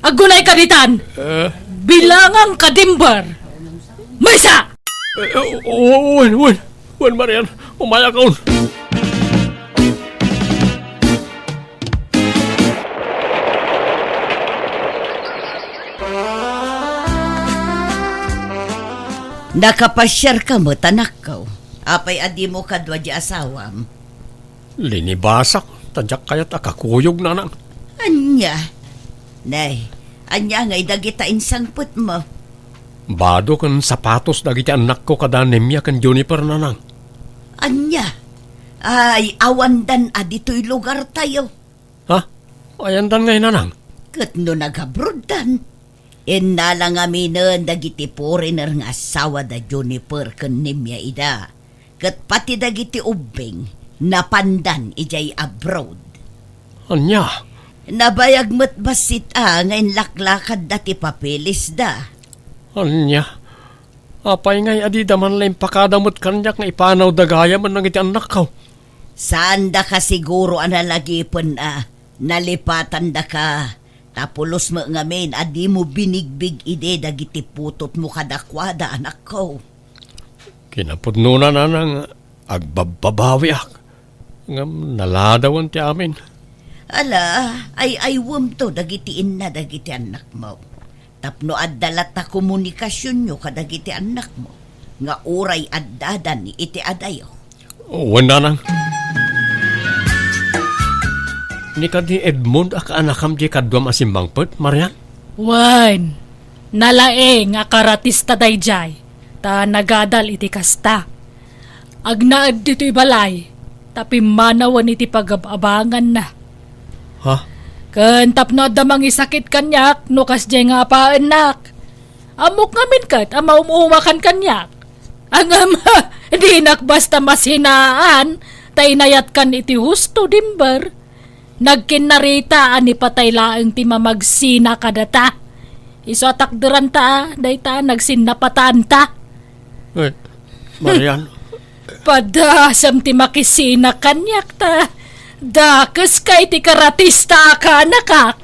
Agunayka ditan. Eh. Bilanganka, Dimber. Maysa! Eh, o-, o-, wen, wen. Wen, Marian. Umayakon. Nakapasiarka met, anakko. Apay a dimo kadua di asawam? Linibasak, ta diak kayat a kakuyog, nanang. Ania? Nay, ania ngay dagita insangpetmo? Bado ken sapatos dagiti annakko kada Nemia ken Juniper, nanang. Ania? Ay, awandan a ditoy lugartayo. Ha? Ayandan ngay, nanang? Ket no nagabroddan, innala ngaminen dagiti foreigner nga asawa da Juniper ken Nemia ida. Ket pati dagiti ubbing, napandan idiay abroad. Ania? Nabayag met bassit a nga inlaklakadda ti papelisda. Ania? Apay ngay a dida man la impakada met kaniak nga ipanawda gayam dagiti annakko? Saandaka siguro a nalagipen a nalipatandaka, ta pulos met ngamin a dimo binigbig idi dagiti putotmo kadakuada, anakko. Kinapudnona, nanang, agbabbabawiak. Ngem naladawen ti amin. Ala, ay-aywemto dagiti inna dagiti annakmo. Tapno adda latta komunikasionyo kadagiti annakmo nga uray addadan iti adayo. Wen, nanang. Ni kadi Edmond a kaanakam di kaduam a simmangpet, Marian? Wen, nalaing a karatista daydiay, ta nagadal iti kasta. Agnaed ditoy balay, ta pimmanawen iti pagab-abanganna. Ha? Ken tapno adda mangisakit kaniak no kasdiay nga apaennak. Ammok ngamin ket a maum-umakan kaniak. Ngem, dinak basta masinaan, ta inayatkan iti husto, Dimber. Nagkinnarita a ni patay laeng ti mamagsina kadata. Isu a takderanta, dayta nagsinnapatanta. Eh, Marian. Padasem ti makisina kaniak ta dakeska iti karatista a kaanakak.